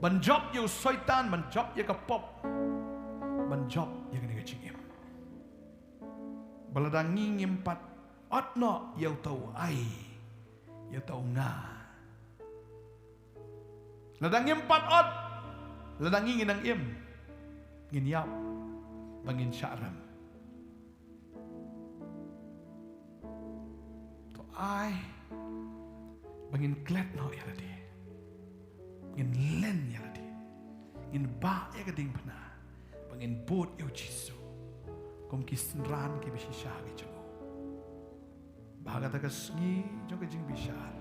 Ban jop ïa u Soitan, ban jop ïa ka pop, ban jop ïa kane ka jingim. Ba lada ngi ngim pat ot noh ïa uta u ai, ïa uta u nga. Lada ngim pat ot, lada ngi ngi nang im, ngin ïap ba ngin shah rem. To ai ba ngin klet noh ïa lade, ngin len ïa lade, ngin bah ïa ka diengphna, ba ngin bud ïa u Jisu kum ki synran kiba shisha ki jong u. Ba ha kata ka sngi jong ka jingbishar,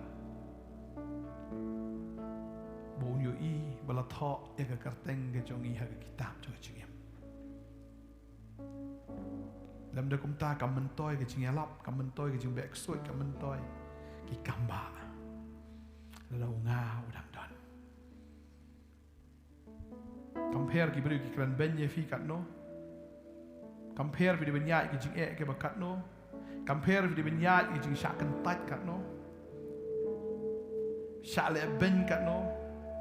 ba un ïohi ba la thoh ïa ka kyrteng ka jong ngi ha ka kitab jong ka jingim. Lymda kumta, kam myntoi ka jingïalap, kam myntoi ka jingbeh ksuid, kam myntoi ki kambah, lada u nga u dang don. Kam pher ki briew ki kren beiñ ïa phi katno. Kam pher phi dei ban ïaid ki jingeh kiba katno. Kam pher phi dei ban ïaid ki jingshah kyntait katno. Shah leh beiñ katno.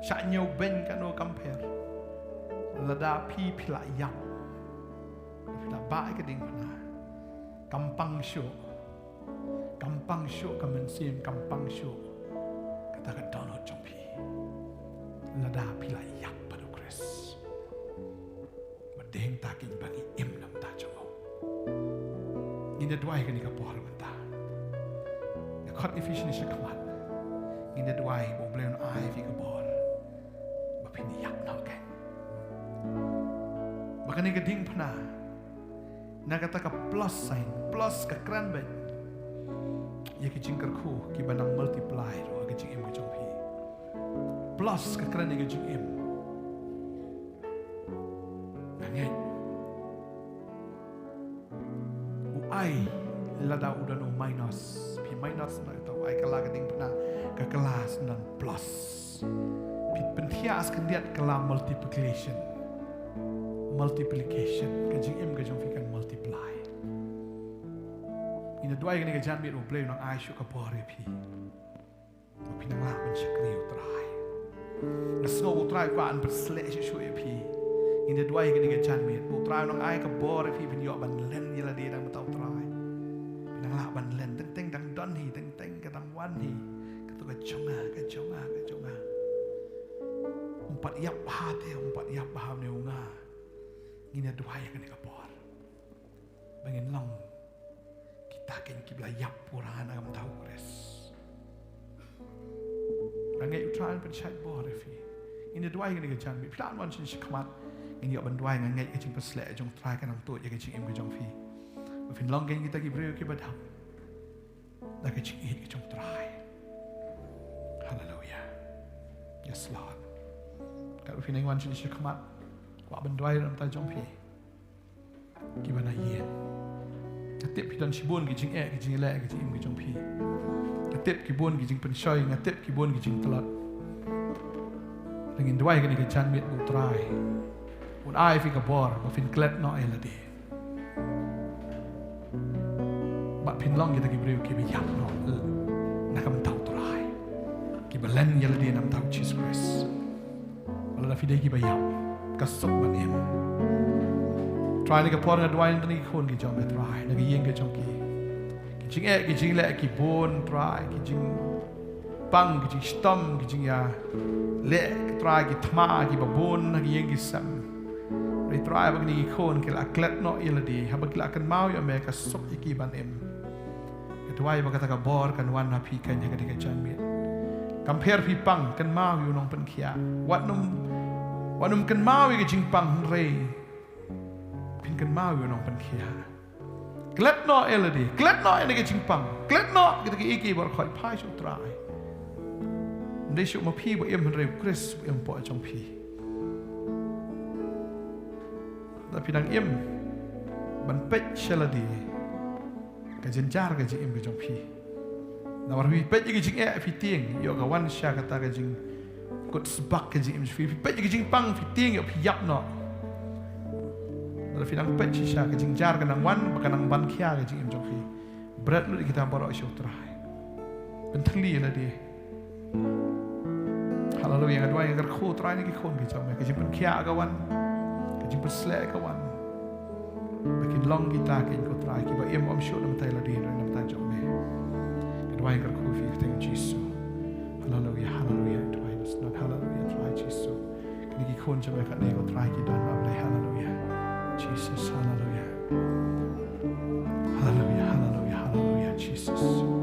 Shah ñiew beiñ katno, kam pher. Lada phi phi la ïap, phi la bah ïa ka diengphna, kam pang shuh. Kam pang shuh ka mynsiem, kam pang shuh kata ka dohnud jong phi. Lada phi la ïap bad u Khrist, ba dei hangta kein ba ngi im na ka bynta jong u. Ngin ïa duwai kane ka por mynta. Nga khot ïa phi shane shakhmat. Ngin ïa duwai ba U Blei un ai ïa phi ka bor ba phin ïap noh kein. Ba kane ka diengphna, na kata ka plus sign, plus ka kren beit ïa ki jingkyrkhu kiba nang multiply ruh ha ka jingim ka jong phi. Plus ka kren ïa ka jingim. Nga ngeit u ai, lada u don u minus, phi minus na uta u ai, kylla ka diengphna, ka kylla sa don plus. Phi pynthiah sa khyndiat, kylla multiplication. Multiplication, ka jingim ka jong phi kan multiply. Ngin ïa duwai kane ka janmiet, U Blei u nang ai shuh ka bor ïa phi, ba phin nang lah ban shakri U Trai. Nga sngew U Trai u kwah ban pynshlur shuh shuh ïa phi. Ngin ïa duwai kane ka janmiet, U Trai u nang ai ka bor ïa phi, phin ïoh ban len ïa lade na ka bynta U Trai. Phin nang lah ban len, teng teng dang don hi, teng teng ka dang wan hi kato ka jong nga, ka jong nga, ka jong nga. Um pat ïap bha te, um pat ïap bha une u nga. Ngin ïa duwai ïa kane ka bor ba ngin long kita kein kiba la ïap pura na ka bynta U Khrist. Nga ngeit U Trai un pynshait bor ïa phi. Ngin ïa duwai kane ka janmiet, phi lah ban wan sha khmat. Ngin ïoh ban duwai, nga ngeit ka jingpynshlur jong U Trai kan nang tuid ïa ka jingim ka jong phi, ba phin long kein kita ki briew kiba dap da ka jingïeit ka jong U Trai. Haleluia. Yes, Lord. Katba phi nang wan sha khmat, kwah ban duwai na ka bynta jong phi kiba na ïing. Nga tip phi don shibun ki jingeh, ki jingleh, ki jingim ki jong phi. Nga tip ki bun ki jingpynshoi, nga tip ki bun ki jingtlot. Ngin duwai kane ka janmiet ba U Trai un ai phi ka bor ba phin klet noh ïa lade, ba phin long kita ki briew kiba ïap noh na ka bynta U Trai. Ba len ïa lade namar u Jisu Khrist. Ba lada phi dei kiba ïap, ka suk ban im. Trai, ha kane ka por nga duwai na ki khun ki jong me Trai, na ka ïing ka jong ki. Ki jingeh, ki jingleh, ki bun Trai, ki jingpang, ki jingshitom, ki jingïaleh Trai, ki thma kiba bun ha ki ïing ki sem. Hynrei Trai, ba kine ki khun ki la klet noh ïa lade, haba ki la kynmaw ïa me, ka suk ïa ki ban im. Nga duwai ba kata ka bor kan wan ha phi kane ha kane ka janmiet. Kam pher phi pang, kynmaw ïa u nongpynkhiah. Wat nym, wat nym kynmaw ïa ka jingpang hynrei phin kynmaw ïa u nongpynkhiah. Klet noh ïa lade, klet noh ïa ka jingpang, klet noh kita kiei kiei baroh, phai sha u Trai. Ym dei shuh ma phi ba im hynrei u Khrist u im hapoh jong phi. Lada phi dang im ban peit sha lade, ka jynjar ka jingim ka jong phi. Namar phi peit ïa ka jingeh phi tieng ïoh ka wan sha kata ka jingkut sbak ka jingim jong phi. Phi peit ïa ka jingpang phi tieng ïoh phi ïap noh. Lada phi dang peit shisha, ka jynjar ka nang wan, ba ka nang ban khia ka jingim jong phi. Bret lut ïa kita baroh sha u Trai. Pynthylli ïa lade. Haleluia, nga duwai nga kyrkhu Trai na ki khun ki jong me, ka jingpynkhiah ka wan, ka jingpynshlur ka wan. Ba kin long kita kiba, ko Trai, kiba im ym shuh na bynta lade, na bynta jong me. Nga duwai nga kyrkhu ïa ka kyrteng Jisu. Haleluia, haleluia, duwai na shnong, haleluia, Trai Jisu. Kine ki khun jong me kane, ko Trai, ki don, haleluia. Jesus, haleluia. Haleluia, haleluia, haleluia, Jesus.